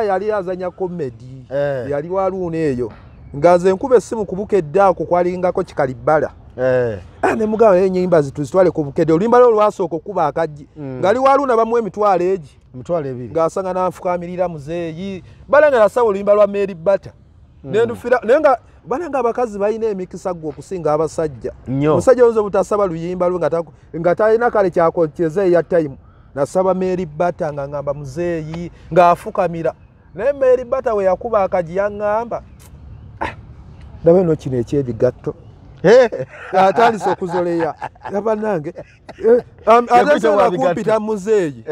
Yali azanya comedy. Yali wa Luuna eyo. Nga nze nkuba essimu ku Bukedde ako kwalingako Kikalibbala. Ne mugamba ennyimba zituzitwale ku Bukedde. Oluyimba lwo lwasooka okuba akaggi. Ng'ali wa Luuna bamuwa emitwalo egi. Emitwalo ebiri. Ng'asanga n'anfukamirira muzeeyi. Balanga nasaba oluyimba lwa Mary Bata. Nendufira naye nga balanga abakazi balina emikisa gwe okusinga abasajja. Omusajja oyinza obutasaba luyimba lwe nga talina kale kyakokyeza eya time. Nasaba Mary Bata nga ngamba muzeeyi ng'afukamira. Naye Mary Bata we yakuba akagi yaŋŋamba ndaba eno kino ekyebigatto. Atandise okuzoleya abanange ate kumpita muzeeyi.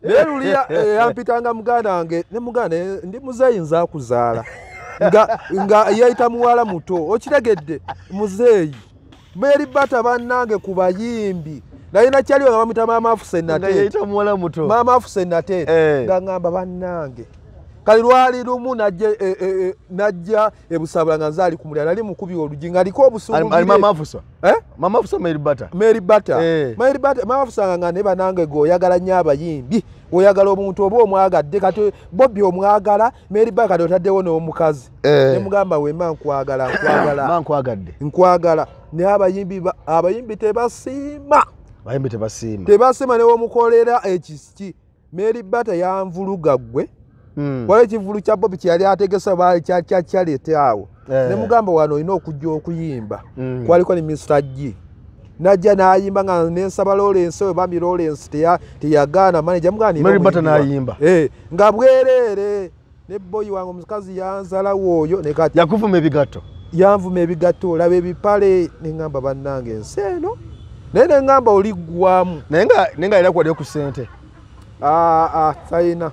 Naye luli yampitanga muganda wange ne muganda ndi muzeeyi nze akuzaala. Nga yayita muwala muto okitegedde muzeeyi. Mary Bata bannange ku bayimbi nalina kyaliwo nga bamuyita Maama Afuse Nateete. Yayita muwala muto. Maama Afuse Nateete nga ŋŋamba bannange. Kali lwali lumu najja ebusabula nga nze ali ku mulyango nali mukubi olugi ng'aliko obusungu. Ali Maama Afusa? Maama Afusa Mary Bata? Mary Bata. Mary Bata, Maama Afusa nga ne bannange gwe oyagala nnyo abayimbi. Oyagala omuntu oba omwagadde kati Bobby omwagala Mary Bata kati otaddewo n'omukazi. Ne mugamba wemma nkwagala nkwagala. Ma nkwagadde. Nkwagala. Naye abayimbi tebasiima. Abayimbi tebasiima. Tebasiima ne womukolera ekisiki. Mary Bata yanvuluga ggwe. Waliwo ekivvulu kya Bobby kye yali ategese baali kyaleeta awo. Ne mugamba wano olina okujja okuyimba. Kwaliko ne Mr. G. Najja n'ayimba nga nensaba Lawrence we bambi Lawrence teyagaana manager mugamba Mary Bata n'ayimba. Nga bwereere ne boyi wange omukazi yanzalawo oyo ne kati. Yakuvuma ebigatto. Yanvuma ebigatto olaba ebipale ne ŋŋamba bannange ensi eno. Naye ne ŋŋamba oliggwamu. Naye nga era kuwaddeyo ku ssente. Talina.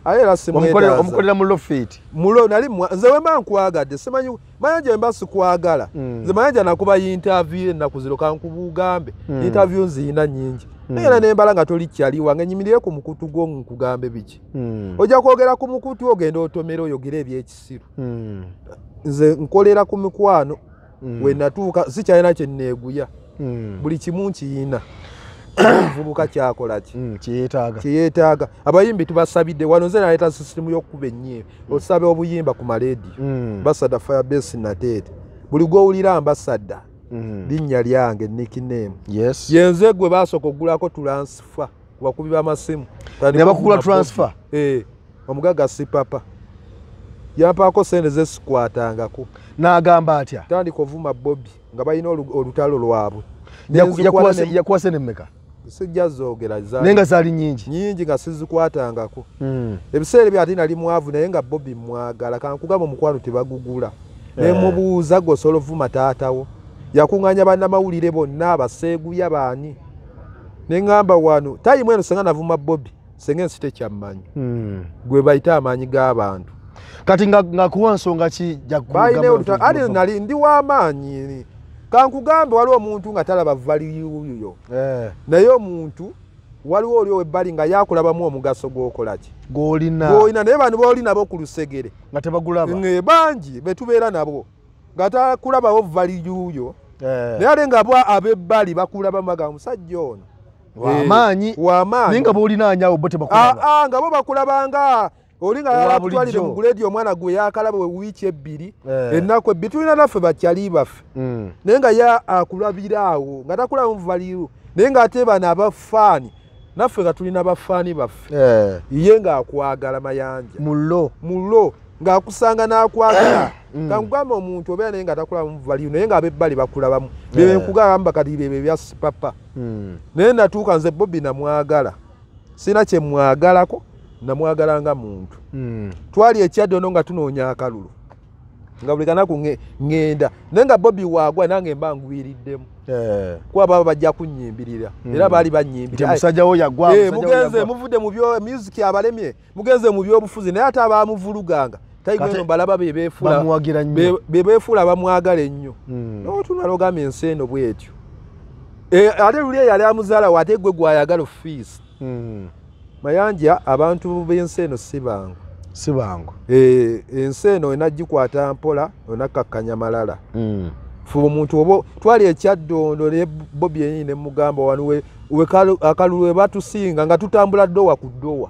Aye era simwetaaza. Omukolera mu low fit. Mulo nali nze wemba nkwagadde simanyi Mayanja mba sikwagala. Nze Mayanja nakuba interview ennaku zino kankubugambe. Interview nziyina nnyingi. Naye era nembala nga toli kyali wange nyimirire ku mukutu gwo nkugambe biki. Ojja kwogera ku mukutu ogenda otomera oyogere ebyekisiru. Nze nkolera ku mikwano we natuuka sikyalina kye nneeguya. Buli kimu nkiyina. Omuvubuka kyakola ki? Kyeyetaaga. Kyeyetaaga. Abayimbi tubasabidde wano nze naleeta sisitimu y'okukuba ennyimba. Osaba obuyimba ku maleediyo. Ambassador Firebase Nateete. Buli gw'owulira ambassador linnya lyange nickname. Yes. Yenze gwe baasooka okugulako transfer ku bakubi b'amasimu. Ne bakugula transfer? Omugagga si papa. Yampaako ssente ze sikwatangako. N'agamba atya? Tandika ovuma Bobby nga balina olutalo lwabwe. Yakuwa ssente mmeka? Sijja zoogera zaali. Naye nga zaali nnyingi. Nnyingi nga sizikwatangako. Ebiseera ebyo ate nali mwavu naye nga Bobby mwagala. Kankugamba omukwano tebagugula. Ne mubuuza gwe osobola ovuma taatawo. Yakuŋŋaanya bannamawulire bonna abaseeguya baani. Ne ŋŋamba wano tayimu eno senga navuma Bobby senga ensi tekyammanyi. Gwe bayita amaanyi g'abantu. Kati nga kuwa nsonga ki balina olutalo ate nali ndi w'amaanyi. Kankugambe waliwo omuntu nga talaba value yo. Naye omuntu waliwo oli ow'ebbali nga yakulabamu omugaso gw'okola ki? Gw'olina. Gw'olina naye bano b'oli nabo ku lusegere. Nga tebagulaba. Bangi be tubeera nabo nga takulabawo value yo. Naye ate nga bo ab'ebbali bakulaba bagamba omusajja ono. W'amaanyi. W'amaanyi. Naye nga b'olinaanye awo bo tebakulaba. Nga bo bakulabanga oli nga yatwalire mu grade omwana gwe yakalaba we wiiki ebbiri ennaku ebbiri tulina naffe bakyali baffe. Naye nga ye akulabira awo nga takulaba mu value naye ng'ate bano abafaani naffe nga tulina bafaani baffe. Ye ng'akwagala Mayanja. Mulo. Mulo ng'akusanga n'akwagala. Kankugamba omuntu obeera naye nga takulaba mu value naye ng'abebbali bakulabamu. Bye nkugamba kati bye bya papa. Naye natuuka nze Bobby namwagala. Sina kye mwagalako. Namwagala nga muntu. Twali ekyaddono nga tunoonya akalulu. Nga buli kanaku ŋŋenda. Naye nga Bobby waagwa nange mba ngwiriddemu. Kuba baba bajja kunnyimbirira. Era baali bannyimbirira. Musajja wo yagwa. Mugenze muvudde mu byo music abalemye. Mugenze mu byobufuzi naye ate abaamuvuluganga. Tiger eno balaba bebeefula bebeefula bamwagala ennyo. N'otunula ogamba ensi eno bw'etyo. Ate luli eyali amuzaala ate gwe gwayagala ofiisi. Mayanja abantu b'ensi eno si bangu. Si bangu. Ensi eno enagikwata mpola onakkakkanya malala. Fuba omuntu oba twali ekyaddondo ne Bobi yennyini ne mugamba wano akalulu we batusinga nga tutambula ddowa ku ddowa.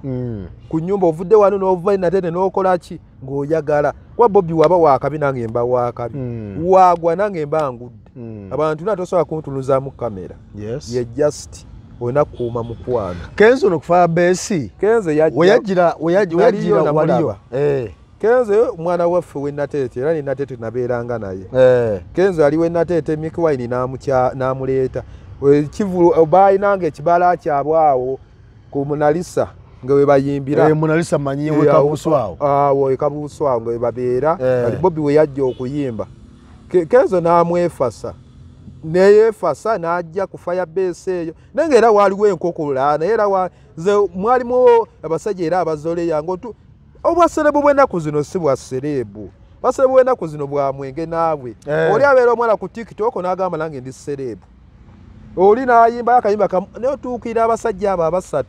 Ku nnyumba ovudde wano n'ova Natete n'okola ki ng'oyagala. Kuba Bobi waba waakabi nange mba waakabi. Waagwa nange mba ngudde. Abantu na tosobola kuntunuzaamu kamera. Ye just olina kukuuma mukwano. Kenzo ono ku Firebase. Kenzo weyajjira waliyo. Kenzo mwana waffe w'e Natete era ne Natete nabeeranga naye. Kenzo ali w'e Natete Mickey Wine n'amuleeta. Ekivulu baalinanga ekibala kyabwe awo ku Monalisa nga we bayimbira. Monalisa manyi we Kabuusu awo. Awo e Kabuusu awo nga we babeera. Kati Bobi we yajja okuyimba. Kenzo n'amwefasa. Neyeefasa n'ajja ku Firebase eyo. Naye ng'era waaliwo enkokola naye era nze mwalimu abasajja era abazoleya ng'otu obwaserebu bw'ennaku zino si bwa serebu. Bwaserebu bw'ennaku zino bwa mwenge naabwe. Oli abeera omwana ku TikTok n'agamba nange ndi serebu. Oli n'ayimba akayimba naye otuukirira abasajja abo abasatu.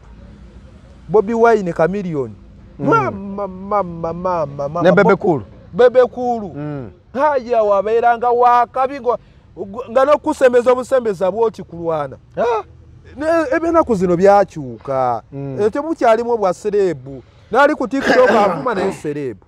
Bobi Wine, Chameleone. Mama mama mama mama. Ne Bebe Cool. Bebe Cool. Haya wabeeranga wakabi nga n'okusemeza obusembeza bw'oti kulwana. Ebyennaku zino byakyuka. Temukyalimu obwa serebu. N'ali ku TikTok avuma naye serebu.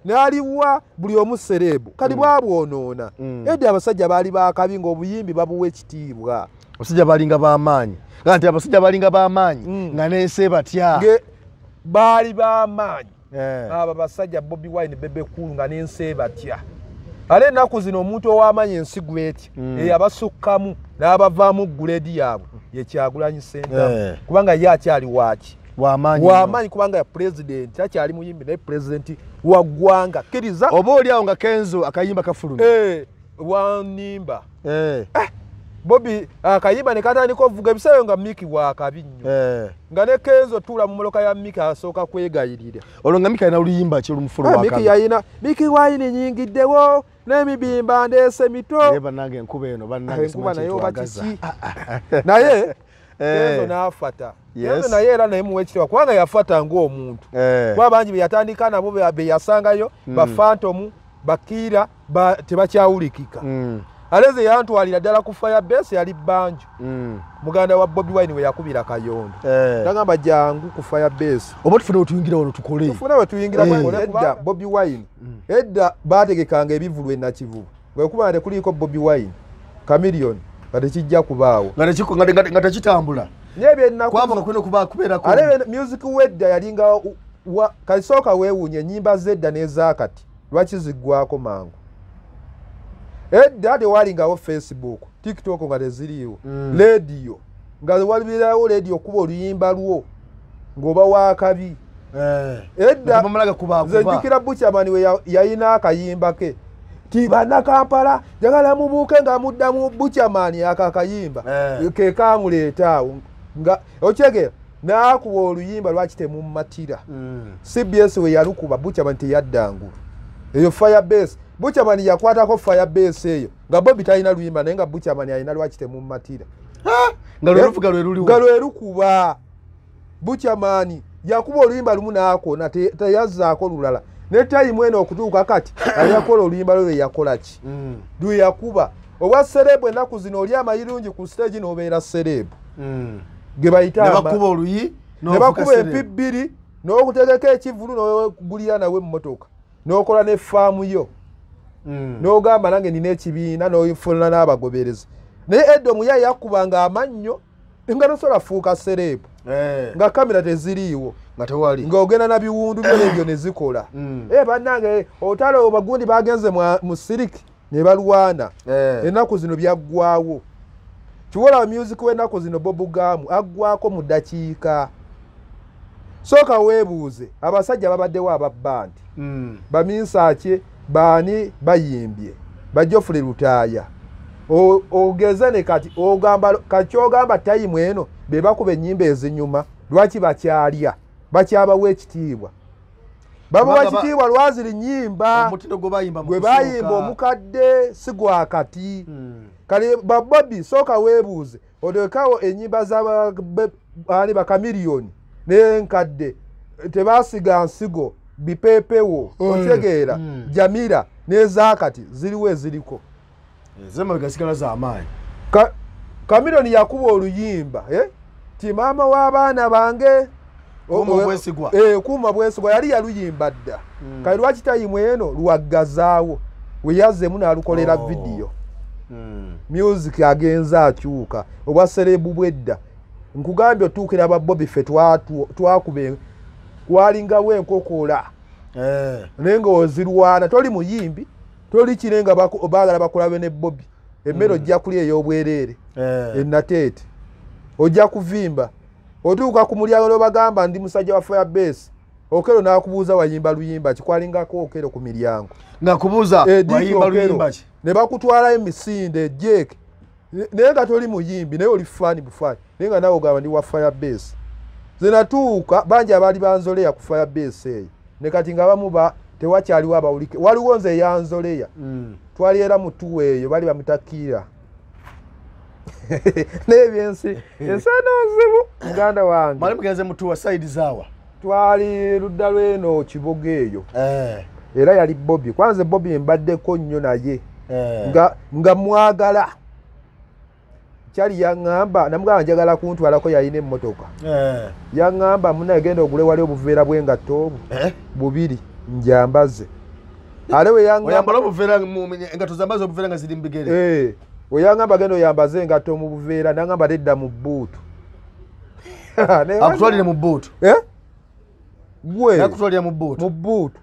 N'aliwa buli omu serebu. Kati bwabwonoona. Edda abasajja baali baakabi ng'obuyimbi babuwa ekitiibwa. Abasajja balinga b'amaanyi. Nga nti abasajja balinga b'amaanyi nga n'ensi ebatya. Baali b'amaanyi. Abo abasajja Bobi Wine, Bebe Cool nga n'ensi ebatya. Ate ennaku zino omuntu ow'amaanyi ensi gw'etya eyabasukkamu n'abavaamu guledi yaabwe ye Kyagulanyi Ssentamu. Kubanga ye akyali waaki? Wamaanyi kubanga ya pulezidenti akyali muyimbi naye pulezidenti wa ggwanga. Kkiriza oba oli awo nga Kenzo akayimba kafulumye. Wanimba. Bobi akayimba ne katandika ovuga ebiseera nga Mickey waakabi nnyo. Nga ne Kenzo tuula mu mmotoka ya Mickey asooka kwegayirira. Olwo nga Mickey alina oluyimba ki olumufulu waakabi? Mickey yalina Mickey Wine nyingiddewo n'emibimba ndeese mito. Naye bannange enkuba eno bannange enkuba naye oba kiki? Naye Kenzo n'afata. Kenzo naye era naye muwa ekitiibwa kubanga yafata ng'omuntu. Kuba bangi be yatandika nabo be yasangayo ba Phantom, Bakiira tebakyawulikika. Aleze yantwalira ddala ku Firebase yali Banjo. Muganda wa Bobi Wine we yakubira Kayondo. Nagamba jangu ku Firebase. Oba tufune wetuyingira wano tukole. Tufune wetuyingira tukole. Edda Bobi Wine. Edda baategekanga ebivvulu e Nakivubo. Bwe kuba kuliko Bobi Wine, Chameleone, nga tekijja kubaawo. Nga tekitambula. Ate music wedda yalinga kasooka weewuunye ennyimba z'edda n'ezaakati lwaki ziggwako mangu. Edda tewalingawo Facebook, TikTok nga teziriiwo, leediyo nga walibirawo leediyo kuba oluyimba lwo ng'oba waakabi. Edda nze njjukira Buchaman we yalina akayimba ke ti bannakampala njagala mubuuke nga muddamu Buchaman ako akayimba ke kamuleeta awo nga okyegera n'akuba oluyimba lwaki temummatira. CBS we yalukuba Buchaman teyadda ngulu. Eyo Firebase Buchaman yakwatako Firebase eyo nga Bobi talina luyimba naye nga Buchaman alina lwaki temummatira. Nga lwe luliwo. Nga lwe lukuba. Buchaman yakuba oluyimba lumu n'akona teyazzaako lulala. Ne tayimu eno okutuuka kati ali akola oluyimba lwe yakola ki? Lwe yakuba. Obwa serebu ennaku zino oli amayirungi ku stage n'obeera serebu. Ge bayita ne bakuba oluyi ne bakuba empi bbiri n'okutegeka ekivvulu n'ogulira nawe emmotoka n'okola ne faamu yo. N'ogamba nange nina ekibiina n'ofuna n'abagoberezi. Naye edda omuyayi yakubanga amannyo nga tosobola fuuka serebu. Nga kamera teziriiwo. Nga tewali. Ng'ogenda na biwundu byo ebyo ne zikola. Bannange otalo bagundi bagenze mu siriki ne balwana. Ennaku zino byaggwawo. Kiwola music w'ennaku zino Bobu Gam aggwako mu ddakiika. Sooka weebuuze abasajja babaddewo aba bandi. Baminsaakye baani bayimbye. Ba Geoffrey Lutaaya. Ogeze ne kati ogamba kakyogamba tayimu eno be bakuba ennyimba ezinyuma lwaki bakyalya bakyabawa ekitiibwa. Bamuwa kitiibwa lwaziri nnyimba. Omutindo gwe bayimba gwe bayimba omukadde si gwa kati. Kale Bobi sooka weebuuze otekawo ennyimba z'abaani bakamiliyoni n'enkadde tebasiga nsigo bipeepewo otegeera Jamira n'ezaakati ziriwo eziriko. Ez'emabega sigala z'amaanyi. Kamiliyoni yakuba oluyimba ti maama w'abaana bange kuuma bwesigwa yali yaluyimba dda. Kale lwaki tayimu eno lwaggazaawo we yazzeemu n'alukolera vidiyo. Music agenze akyuka obwa serebu bwedda. Nkugambye otuukira ba Bobi ffe twakuba kwalingawo enkokola naye nga ozirwana toli muyimbi toli kire nga baagala bakulabe ne Bobi. Emmere ojja kulya ey'obwereere ennateete ojja kuvimba otuuka ku mulyango n'obagamba ndi musajja wa Fire Base. Okello n'akubuuza wayimba luyimba ki kwalingako Okello ku miryango ng'akubuuza wayimba luyimba ki ne bakutwalayo emisinde Jake naye nga toli muyimbi naye oli faani bufaani naye nga naawe ogamba ndi wa Fire Base. Zinatuuka bangi abaali banzoleya ku Fire Base eyo ne kati nga bamu tewakyaliwo abawulike waliwo nze eyanzoleya twali era mutuwa eyo bali bamutakiira n'ebyensi ensi eno nzibu muganda wange. Mwali mugenze mutuwa saidi zaawa? Twali ludda lweno Kiboga eyo era yali Bobi. Kwanza Bobi mbaddeko nnyo naye nga mwagala kyali yaŋŋamba namugamba njagala kuntwalako yalina emmotoka yaŋŋamba munnaye genda ogule wali obuveera bw'engatto obwo bubiri njambaze. Ate we yaŋŋamba obuveera engatto zambaze obuveera nga ziri mu bigere we yaŋŋamba genda oyambaze engatto mu buveera naŋŋamba nedda mu bbuutu. Akutwalire mu bbuutu? Gwe akutwalira mu bbuutu? Mu bbuutu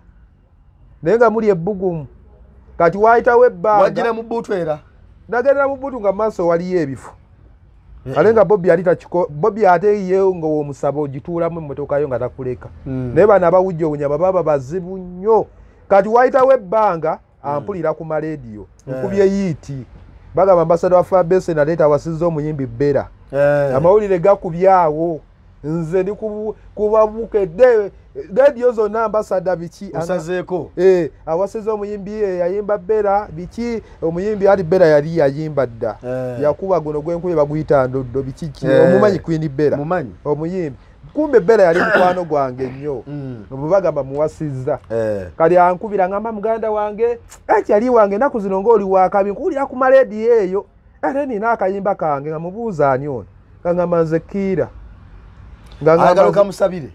naye nga muli ebbugumu. Kati waayitawo ebbanga wagira mu bbuutu era nagendera mu bbuutu nga maaso waliyo ebifo. Ate nga Bobi yali takiko Bobi ate ye nga omusaba ogituulamu emmotoka yo nga takuleka. Naye bano abawujja obunyama baba bazibu nnyo. Kati waayitawo ebbanga ampulira ku maleediyo nkubye yiiti bagamba ambasada wa Fire Base naleeta awasizza omuyimbi Bera. Amawulire gakubyawo nze ndi kubabukedde rediyo zonna ambasada biki osazeeko awasizza omuyimbi yayimba Bera biki omuyimbi ali Bera yali yayimba dda yakuba guno gwenkubye baguyita ndoddo biki ki omumanyi Queen Bera omuyimbi kumbe Bera yali mukwano gwange nnyo bwe bagamba muwasizza. Kali ankubira ngamba muganda wange kyali wange ennaku zino ng'oli wakabi nkuwulira ku maleediyo eyo ate nina akayimba kange nga mubuuza ani ono kangamba nze Kiira. Agala kamusabire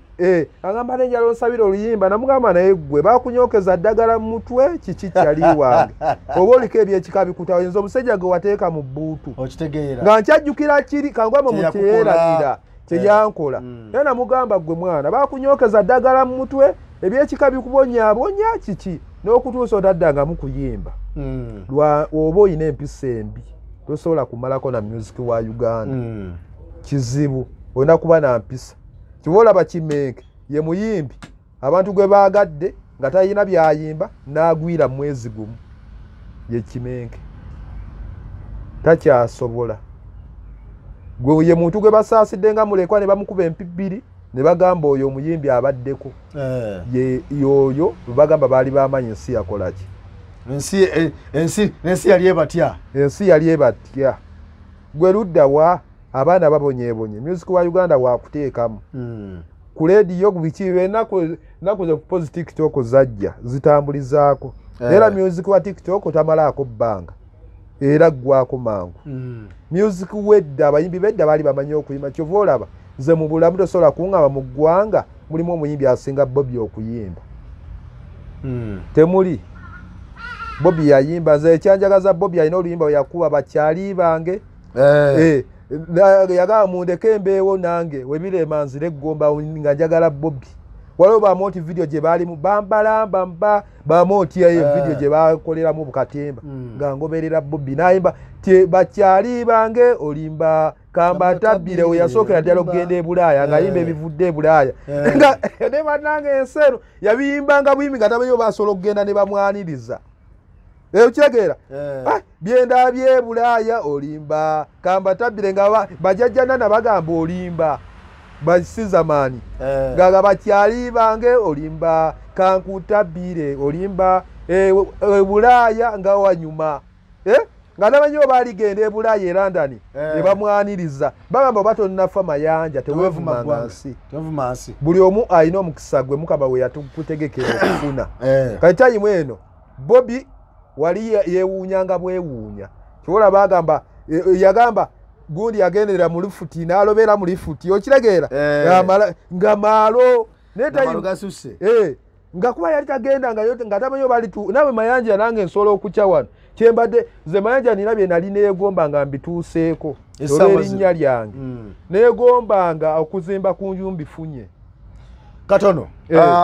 agamba nenjala onsabire oluyimba namugamba naye ggwe bakunyokeza ddagala mu mutwe kiki kyali wange oba oliko ebyekika bikutawo nze omusajja gwe wateeka mu bbuutu okitegeera nga nkyajjukira kiri kangwama mukyerabira kyeyankola. Naye namugamba ggwe mwana bakunyokeza ddagala mu mutwe ebyekika bikubonyaabonya kiki n'okutuusa otaddangamu kuyimba oba oyina empisa embi tosobola kumalako na music wa Uganda. Kizibu olina kuba na mpisa. Kiba olaba Kimenke ye muyimbi abantu gwe baagadde nga talina byayimba n'agwira mwezi gumu ye Kimenke takyasobola. Gwe ye muntu gwe basaasidde nga mulekwa ne bamukuba empi bbiri ne bagamba oyo omuyimbi abaddeko ye yoyo bagamba baali bamanyi ensi yakola ki ensi yali ebatya ensi yali ebatya. Gwe ludda wa abaana babonyeebonye music wa Uganda wakuteekamu ku leediyo biki ennaku ze pozi TikTok zajja zitambulizaako era music wa TikTok tamalaako bbanga era ggwako mangu. Music wedda abayimbi bedda baali bamanyi okuyimba kyova olaba nze mu bulamu tosobola kuŋŋamba mu ggwanga mulimu omuyimbi asinga Bobi okuyimba. Temuli. Bobi yayimba nze ekyanjagaza Bobi alina oluyimba yakuba bakyali bange yagamba mundeke embeewo nange webirema nzire eggomba nga njagala Bobi. Waliwo bamooti vidiyo gye baalimu bambalamba mba bamooti eyo vidiyo gye bakoleramu bukatemba nga ngoberera Bobi n'ayimba ti bakyali bange olimba kamba tabbire we yasookera ddala okugenda e Bulaaya ng'ayimba ebivudde e Bulaaya nga ne bannange ensi eno yabiyimbanga buyimbi nga tamanyi oba asobola okugenda ne bamwaniriza. Okitegeera byenda by'e Bulaaya olimba kamba tabbire nga bajjajja nana bagamba olimba Basizamani gaga bakyali bange olimba kankutabire olimba Bulaaya nga wanyuma nga namanyi oba aligenda e Bulaaya e London ne bamwaniriza bagamba oba tonnafa Mayanja teweevumanga nsi buli omu alina omukisa gwe Mukama we yatukutegekera okufuna. Kati tayimu eno Bobi wali yeewuunyanga bwewuunya kyobola bagamba yagamba gundi yagendera mu lifuti n'alobera mu lifuti okiregeera nga maalo nga kuba yali tagenda nga tamanyi oba nawe Mayanja nange nsobola okukya wano kyembadde nze Mayanja nina bye nali neegomba nga mbituuseeko olw'erinnya lyange neegombanga okuzimba ku nju mbifunye katono.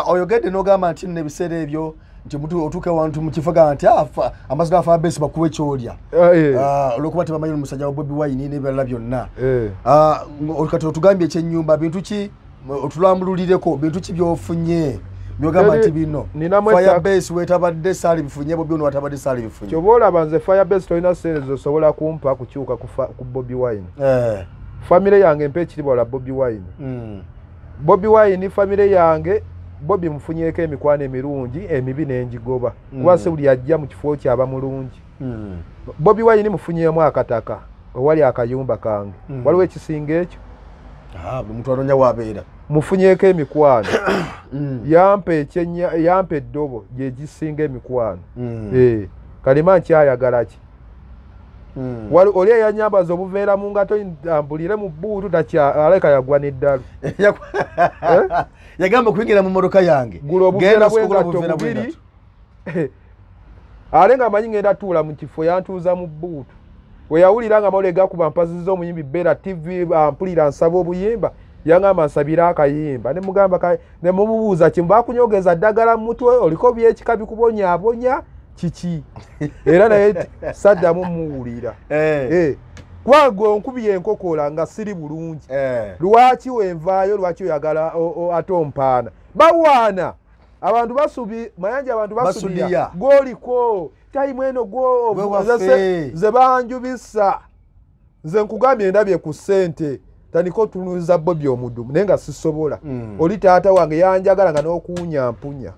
Oyogedde n'ogamba nti nno ebiseera ebyo nti omuntu otuuka wantu mu kifo gamba nti amazzi ga Firebase bakuwe ky'olya olw'okuba tebamanyi omusajja wa Bobi Wine n'ebirala byonna. Kati otugambye ekyennyumba bintu ki otulambululireko bintu ki by'ofunye byogamba nti bino Firebase wetabadde saali bifunye Bobi ono watabadde saali bifunye. Ky'oba olaba nze Firebase tolina ssente z'osobola kumpa kukyuka ku Bobi Wine. Famire yange mpa ekitiibwa lwa Bobi Wine. Bobi Wine famire yange Bobi mufunyeeko emikwano emirungi emibi n'enjigoba kuba si buli ajja mu kifo kyaba mulungi. Bobi Wine mufunyeemu akataka owali akayumba kange waliwo ekisinga ekyo buli muntu anoonya w'abeera. Mufunyeeko emikwano yampa eddobo gye gisinga emikwano. Kalima nkyayagala ki oli eyanyambaza obuveera mu ngato ntambulire mu bbuutu aleka yagwa n'eddalu. Yagamba kuyingira mu mmotoka yange gula obuveera bw'engatto bubiri ale nga manyi ngenda tuula mu kifo yantuuza mu bbuutu. We yawulira nga mawulire gakuba mpazizza omuyimbi Bella TV ampulira nsaba obuyimba yangamba nsabira akayimba ne mugamba ne mumubuuza ki mbakunyogeza ddagala mu mutwe oliko byekika bikubonyaabonya kiki era naye saddamu muwulira. Kubanga gwe onkubye enkokola nga siri bulungi lwaki wenvaayo lwaki oyagala ate ompaana bawaana abantu basubi Mayanja abantu basubiya gwoliko tayimu eno gwo nze banjubisa nze nkugambye ndabye ku ssente tandika otunuuliza Bobi omudumu naye nga sisobola. Oli taata wange yanjagala nga n'okuwunya mpunya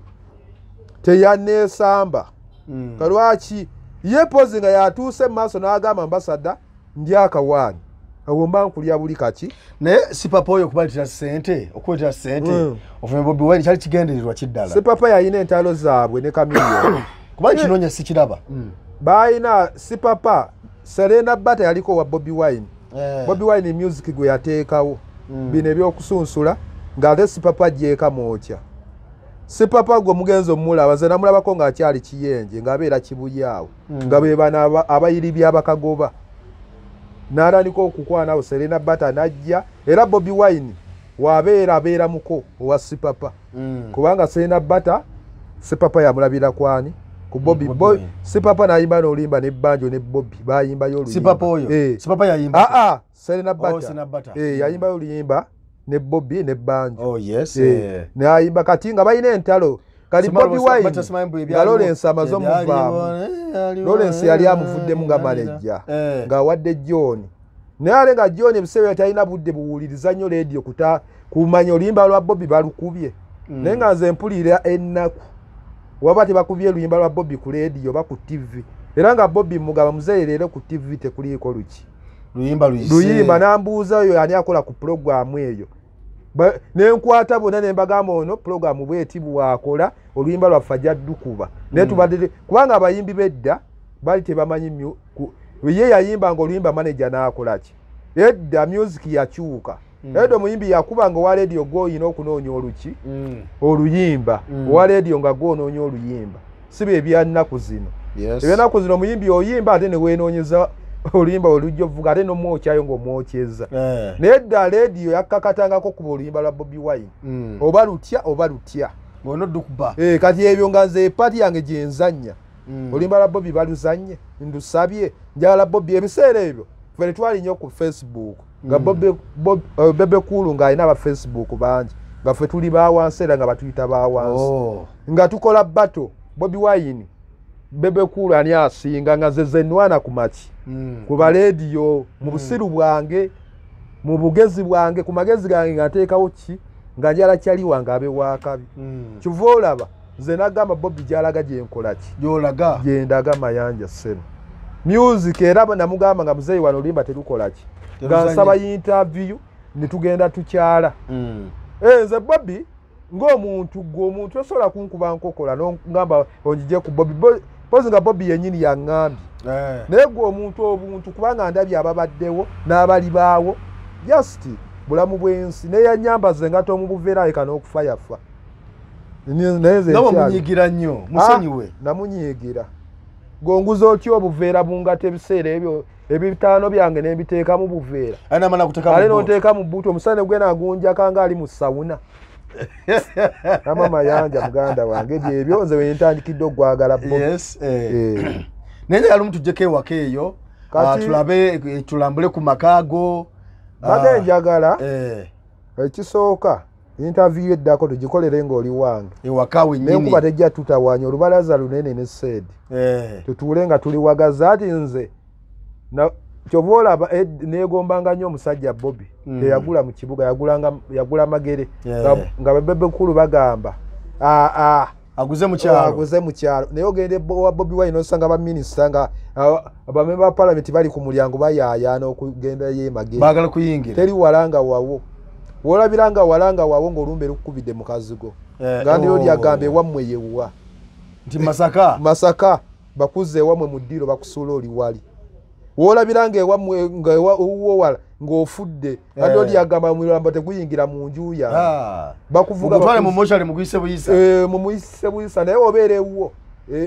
teyanneesamba. Kalwaki ye pozi nga yatuuse mu maaso n'agamba ambasada ndi akawaani awo mba nkulya buli kaki. Naye Sipapa oyo okubaleetera ssente okuleetera ssente ofunye Bobi Wine kyali kigendererwa kiddala. Sipapa yalina entalo zaabwe ne Chameleone kuba kinoonya sikiraba. Baalina Sipapa Serena Bata yaliko wa Bobi Wine. Bobi Wine music gwe yateekawo bino ebyokusunsula ng'ate Sipapa gyeka mwokya. Sipapa gwe mugenzi omulaba nze namulabako ng'akyali Kiyenje ng'abeera Kibuye awo nga be bano abayiri by'abakagoba n'atandika okukwana awo Serena Bata n'ajja era Bobi Wine wabeera abeera muko owa Sipapa kubanga Serena Bata Sipapa yamulabira kwani ku Bobi. Sipapa n'ayimba n'oluyimba ne Banjo ne Bobi bayimbayo oluyimba. Sipapa oyo Sipapa yayimba Serena Bata yayimbayo oluyimba ne Bobi ne Banjo. N'ayimba kati nga balina entalo kati Bobi Wine nga Lawrence amaze omuvaamu. Lawrence yali amuvuddemu nga manager ng'awadde John naye ate nga John ebiseera talina budde buwuliriza nnyo leediyo kumanya oluyimba lwa Bobi balukubye naye nga nze mpulira ennaku waba tebakubye oluyimba lwa Bobi ku leediyo oba ku TV era nga Bobi mugamba muzeeyi leero ku TV tekuliiko luki luyimba n'ambuuza oyo ani akola ku pulogulaamu eyo nenkwata bonna ne mbagamba ono pulogulaamu bweti bwakola oluyimba lwaffe ajja ddukuba naye tubadde kubanga abayimbi b'edda bali tebamanyi ye yayimbanga oluyimba manager n'akola ki edda music yakyuka edda omuyimbi yakubanga owa leediyo gw'olina okunoonya oluki oluyimba owa leediyo nga gw'onoonya oluyimba si bye ebyannaku zino. Ebyannaku zino omuyimbi oyimba ate ne weenoonyeza oluyimba olujja ovuga ate n'omwokyayo ng'omwokyeza. Naye edda leediyo yakkakatangako kuba oluyimba lwa Bobi Wine oba lutya oba lutya kati ebyo nga nze epaati yange gye nzannya oluyimba lwa Bobi baluzannye ndusabye njagala Bobi ebiseera ebyo ffe tetwali nnyo ku Facebook nga Bebe Cool ng'alina aba Facebook bangi nga ffe tuli ba wansi era nga batuyita ba wansi nga tukola battle Bobi Wine Bebe Cool ani asinga nga nze nnwana ku maki ku baleediyo mu busiru bwange. Mu bugezi bwange ku magezi gange nga nteekawo ki nga njala kyali wange abe wakabi. Kyova olaba nze nagamba Bobi gy'alaga gye nkola ki? Gy'olaga. Gye ndaga Mayanja ssebo. Music era namugamba nga muzeeyi wano oluyimba terukola ki? Nga nsaba interview ne tugenda tukyala. Nze Bobi ng'omuntu gwe omuntu osobola kunkuba nkokola n'ongamba onjije ku Bobi. Pozi nga Bobi yennyini yaŋŋambye. Naye gwe omuntu obuntu kubanga ndabye ababaddewo n'abali baawo just bulamu bw'ensi naye yannyambaza engatto mu buveera aleka n'okufa yafa. Nawe munyiigira nnyo, musonyiwe. Namunyiigira. Gonguza otya obuveera bungatta ebiseera ebyo ebitaano byange n'ebiteeka mu buveera. Ale n'oteeka mu bbuutu omusana ne gugenda gunjaka ng'ali mu sawuna. Ama Mayanja muganda wange byebyo nze we ntandikidde okwagala Bobi. Yes. Naye njagala mutujjeko ewaka eyo tulabe tulambule ku makaago. Mbadde njagala ekisooka interview eddako tugikolere ng'oli wange. Ewaka wennyini. Naye nkuba tejja tutawaanya olubalaza lunene ne seedi. Tutuule nga tuli wagaza ati nze kyova olaba neegombanga nnyo omusajja Bobi. Teyagula mu kibuga yagula Magere. Nga Bebe Cool bagamba aguze mu kyalo. Aguze mu kyalo. Naye ogende wa Bobi Wine osanga baminisita nga abamemba ba palamenti bali ku mulyango bayaayaana okugenda ye Magere. Baagala kuyingira. Teri walanga wawo. Wolabiranga walanga wawo ng'olumbe lukukubidde mu kazigo. Nga ndiro lyagamba ewammwe yewwa. Nti Masaka. Masaka bakuze ewammwe mu ddiiro bakusuula oli wali. Wolabiranga ewammwe nga owuwo wala ng'ofudde. Nga lyagamba mulambo teguyingira mu nju yange. Bakuvuga mutwale mu moshale muguyise buyisa. Mumuyise buyisa naye obeera ewuwo.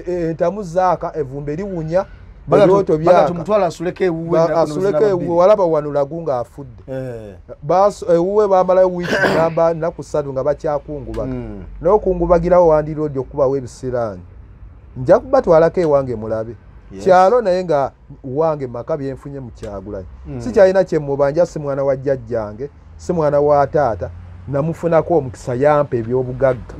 Entamu zaaka evumbe liwunya. Ebyoto byaka. Tumutwala asuleko ewuwe. Asuleko ewuwe walaba wano Lagu ng'afudde. Ewuwe bamalayo wiiki namba nnaku ssatu nga bakyakungubaga. N'okungubagirawo wandirodde okubawo ebisiraani. Nja kubatwalako ewange mulabe. Kyalo naye nga wange maka byenfunye mu Kyagulanyi. Sikyalina kye mubanja si mwana wa jjajjange, si mwana wa taata, namufunako omukisa yampa ebyobugagga.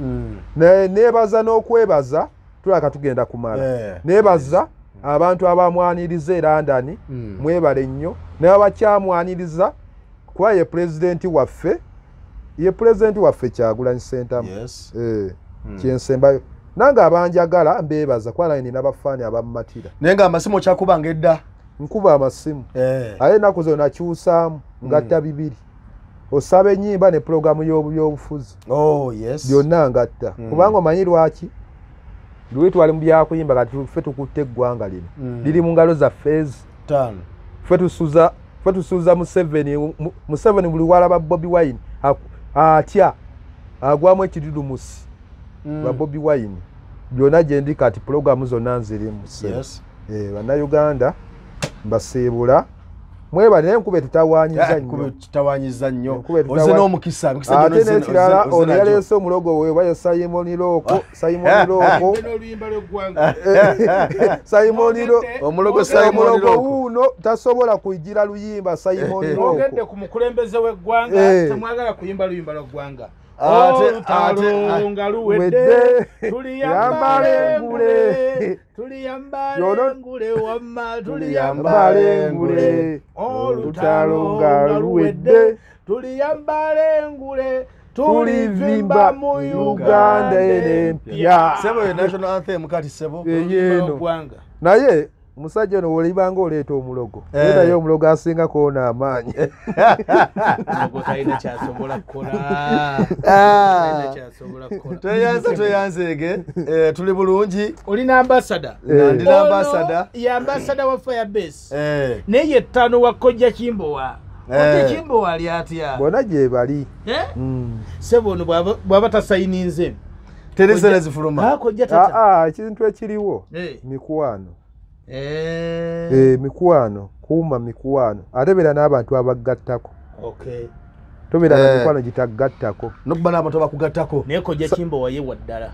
Neebaza n'okwebaza tulaka tugenda kumala. Neebaza abantu abamwaniriza e London mwebale nnyo naye abakyamwaniriza kuba ye pulezidenti waffe, Kyagulanyi Ssentamu. Kyensembayo nange abanjagala mbeebaza kuba nange nina bafaani abammatira. Naye nga amasimu okyakubanga edda? Nkuba amasimu. Ate ennaku zino nakyusaamu ngatta bibiri. Osaba ennyimba ne pulogulaamu y'obufuzi. Byonna ngatta. Kubanga omanyi lwaki? Luli twali mu byakuyimba kati ffe tukutte eggwanga lino. Liri mu ngalo zaffe ezi. Ffe tusuuza Museveni. Museveni buli walaba Bobi Wine atya agwamu ekidudumusi lwa Bobi Wine. Byonna gye ndi kati pulogulaamu zonna nzirimu. Bannayuganda mbasiibula. Mwebale naye enkuba etutawaanyiza nnyo. Tutawaanyiza nnyo. Ozze n'omukisa. Ate n'ekirala ono yaleese omulogo we oba ye Simon Looko. Simon Looko. Simon Looko. Omulogo Simon Looko. Wuuno tasobola kuyigira luyimba Simon Looko. Mwogedde ku mukulembeze w'eggwanga temwagala kuyimba luyimba lwa ggwanga. Olutalo nga luwedde tuliyambala engule, tuliyambala engule wamma tuliyambala engule. Olutalo nga luwedde tuliyambala engule, tulivimba mu Uganda empya. Sebo ye national anthem kati sebo. Yeno. Naye omusajja ono wolibanga oleeta omulogo. Era ye omulogo asingako ono amaanyi. Omulogo talina kyasobola kukola. Talina kyasobola kukola. Tweyanze tweyanzeege tuli bulungi. Olina ambassador. Ndi na ambassador. Ye ambassador wa Firebase. Naye ye ttano wa Kojja Kimbowa. Kojja Kimbowa ali atya? Bonna gye bali. Ssebo ono bw'aba tasayininze. Tereza zifuluma. Kojja tata. Ekintu ekiriwo mikwano. Mikwano, kuuma mikwano. Ate beera n'abantu abagattako. Tobeera na mikwano gitagattako. N'okuba n'abantu abakugattako. Naye Kojja Kimbowa ye wa ddala.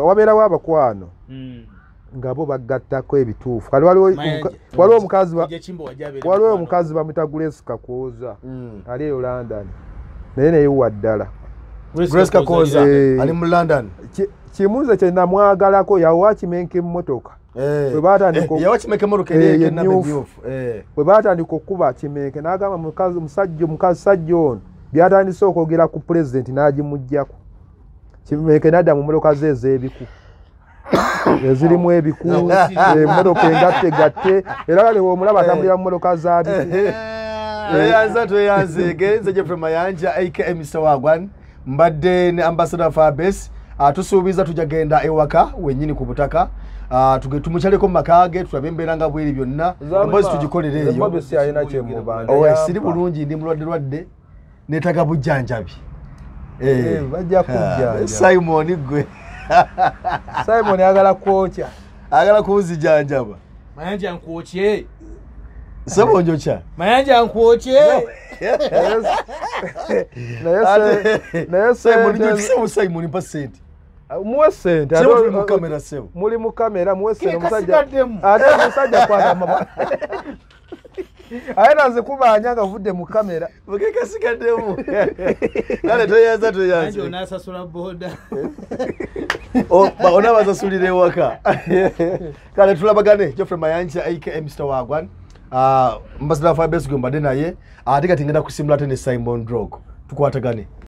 Wabeerawo abakwano nga bo bagattako ebituufu. Kale waliwo omukazi bamuyita Grace Kakooza ali eyo London. Naye naye wa ddala. Grace Kakooza ali mu London. Kimuze kye namwagalako yawa kimenka emmotoka. Bwe batandika Yawa Kimenke emmotoka eri emyufu. Bwe batandika okukuba Kimenke n'agamba musajja ono byatandise okwogera ku pulezidenti n'agimuggyako. Kimenke n'adda mu mmotoka ze ez'ebiku ezirimu ebiku, emmotoka engattegatte, era kale omulaba atambulira mu mmotoka za biku. Tweyanza tweyanzeege. Nze Geoffrey Mayanja aka Mr Wagwan, mbadde ne ambassador Fabes. Tusuubiza tujja genda ewaka wennyini ku butaka, tumukyaleko mu maka ge tulabe embeera nga bweri byonna, emboozi tugikolere eyo. Siri bulungi, ndi mulwadde lwadde, neetaaga bujjanjabi. Bajja kujjanja. Simon gwe. Simon ayagala kwokya. Ayagala kunzijanjaba. Mayanja nkwokye. Sebo njokya. Mayanja nkwokye. Naye Simon njokya, Simon mpa sente. Muwe sente. Sebo tuli mu kamera sebo. Muli mu kamera muwe sente omusajja. Ate omusajja kwata mama. Aye nazikubanya nga vudde mu kamera. Mukekasigaddemu. Kale tweyanza tweyanza. Mayanja onasasula boda. Ona basasulira ewaka. Kale tulabagane. Geoffrey Mayanja aka Mr Wagwan. Ambassador Fabes gwe mbadde naye, ate kati ngenda kusimula ate ne Simon Drog. Tukwatagane.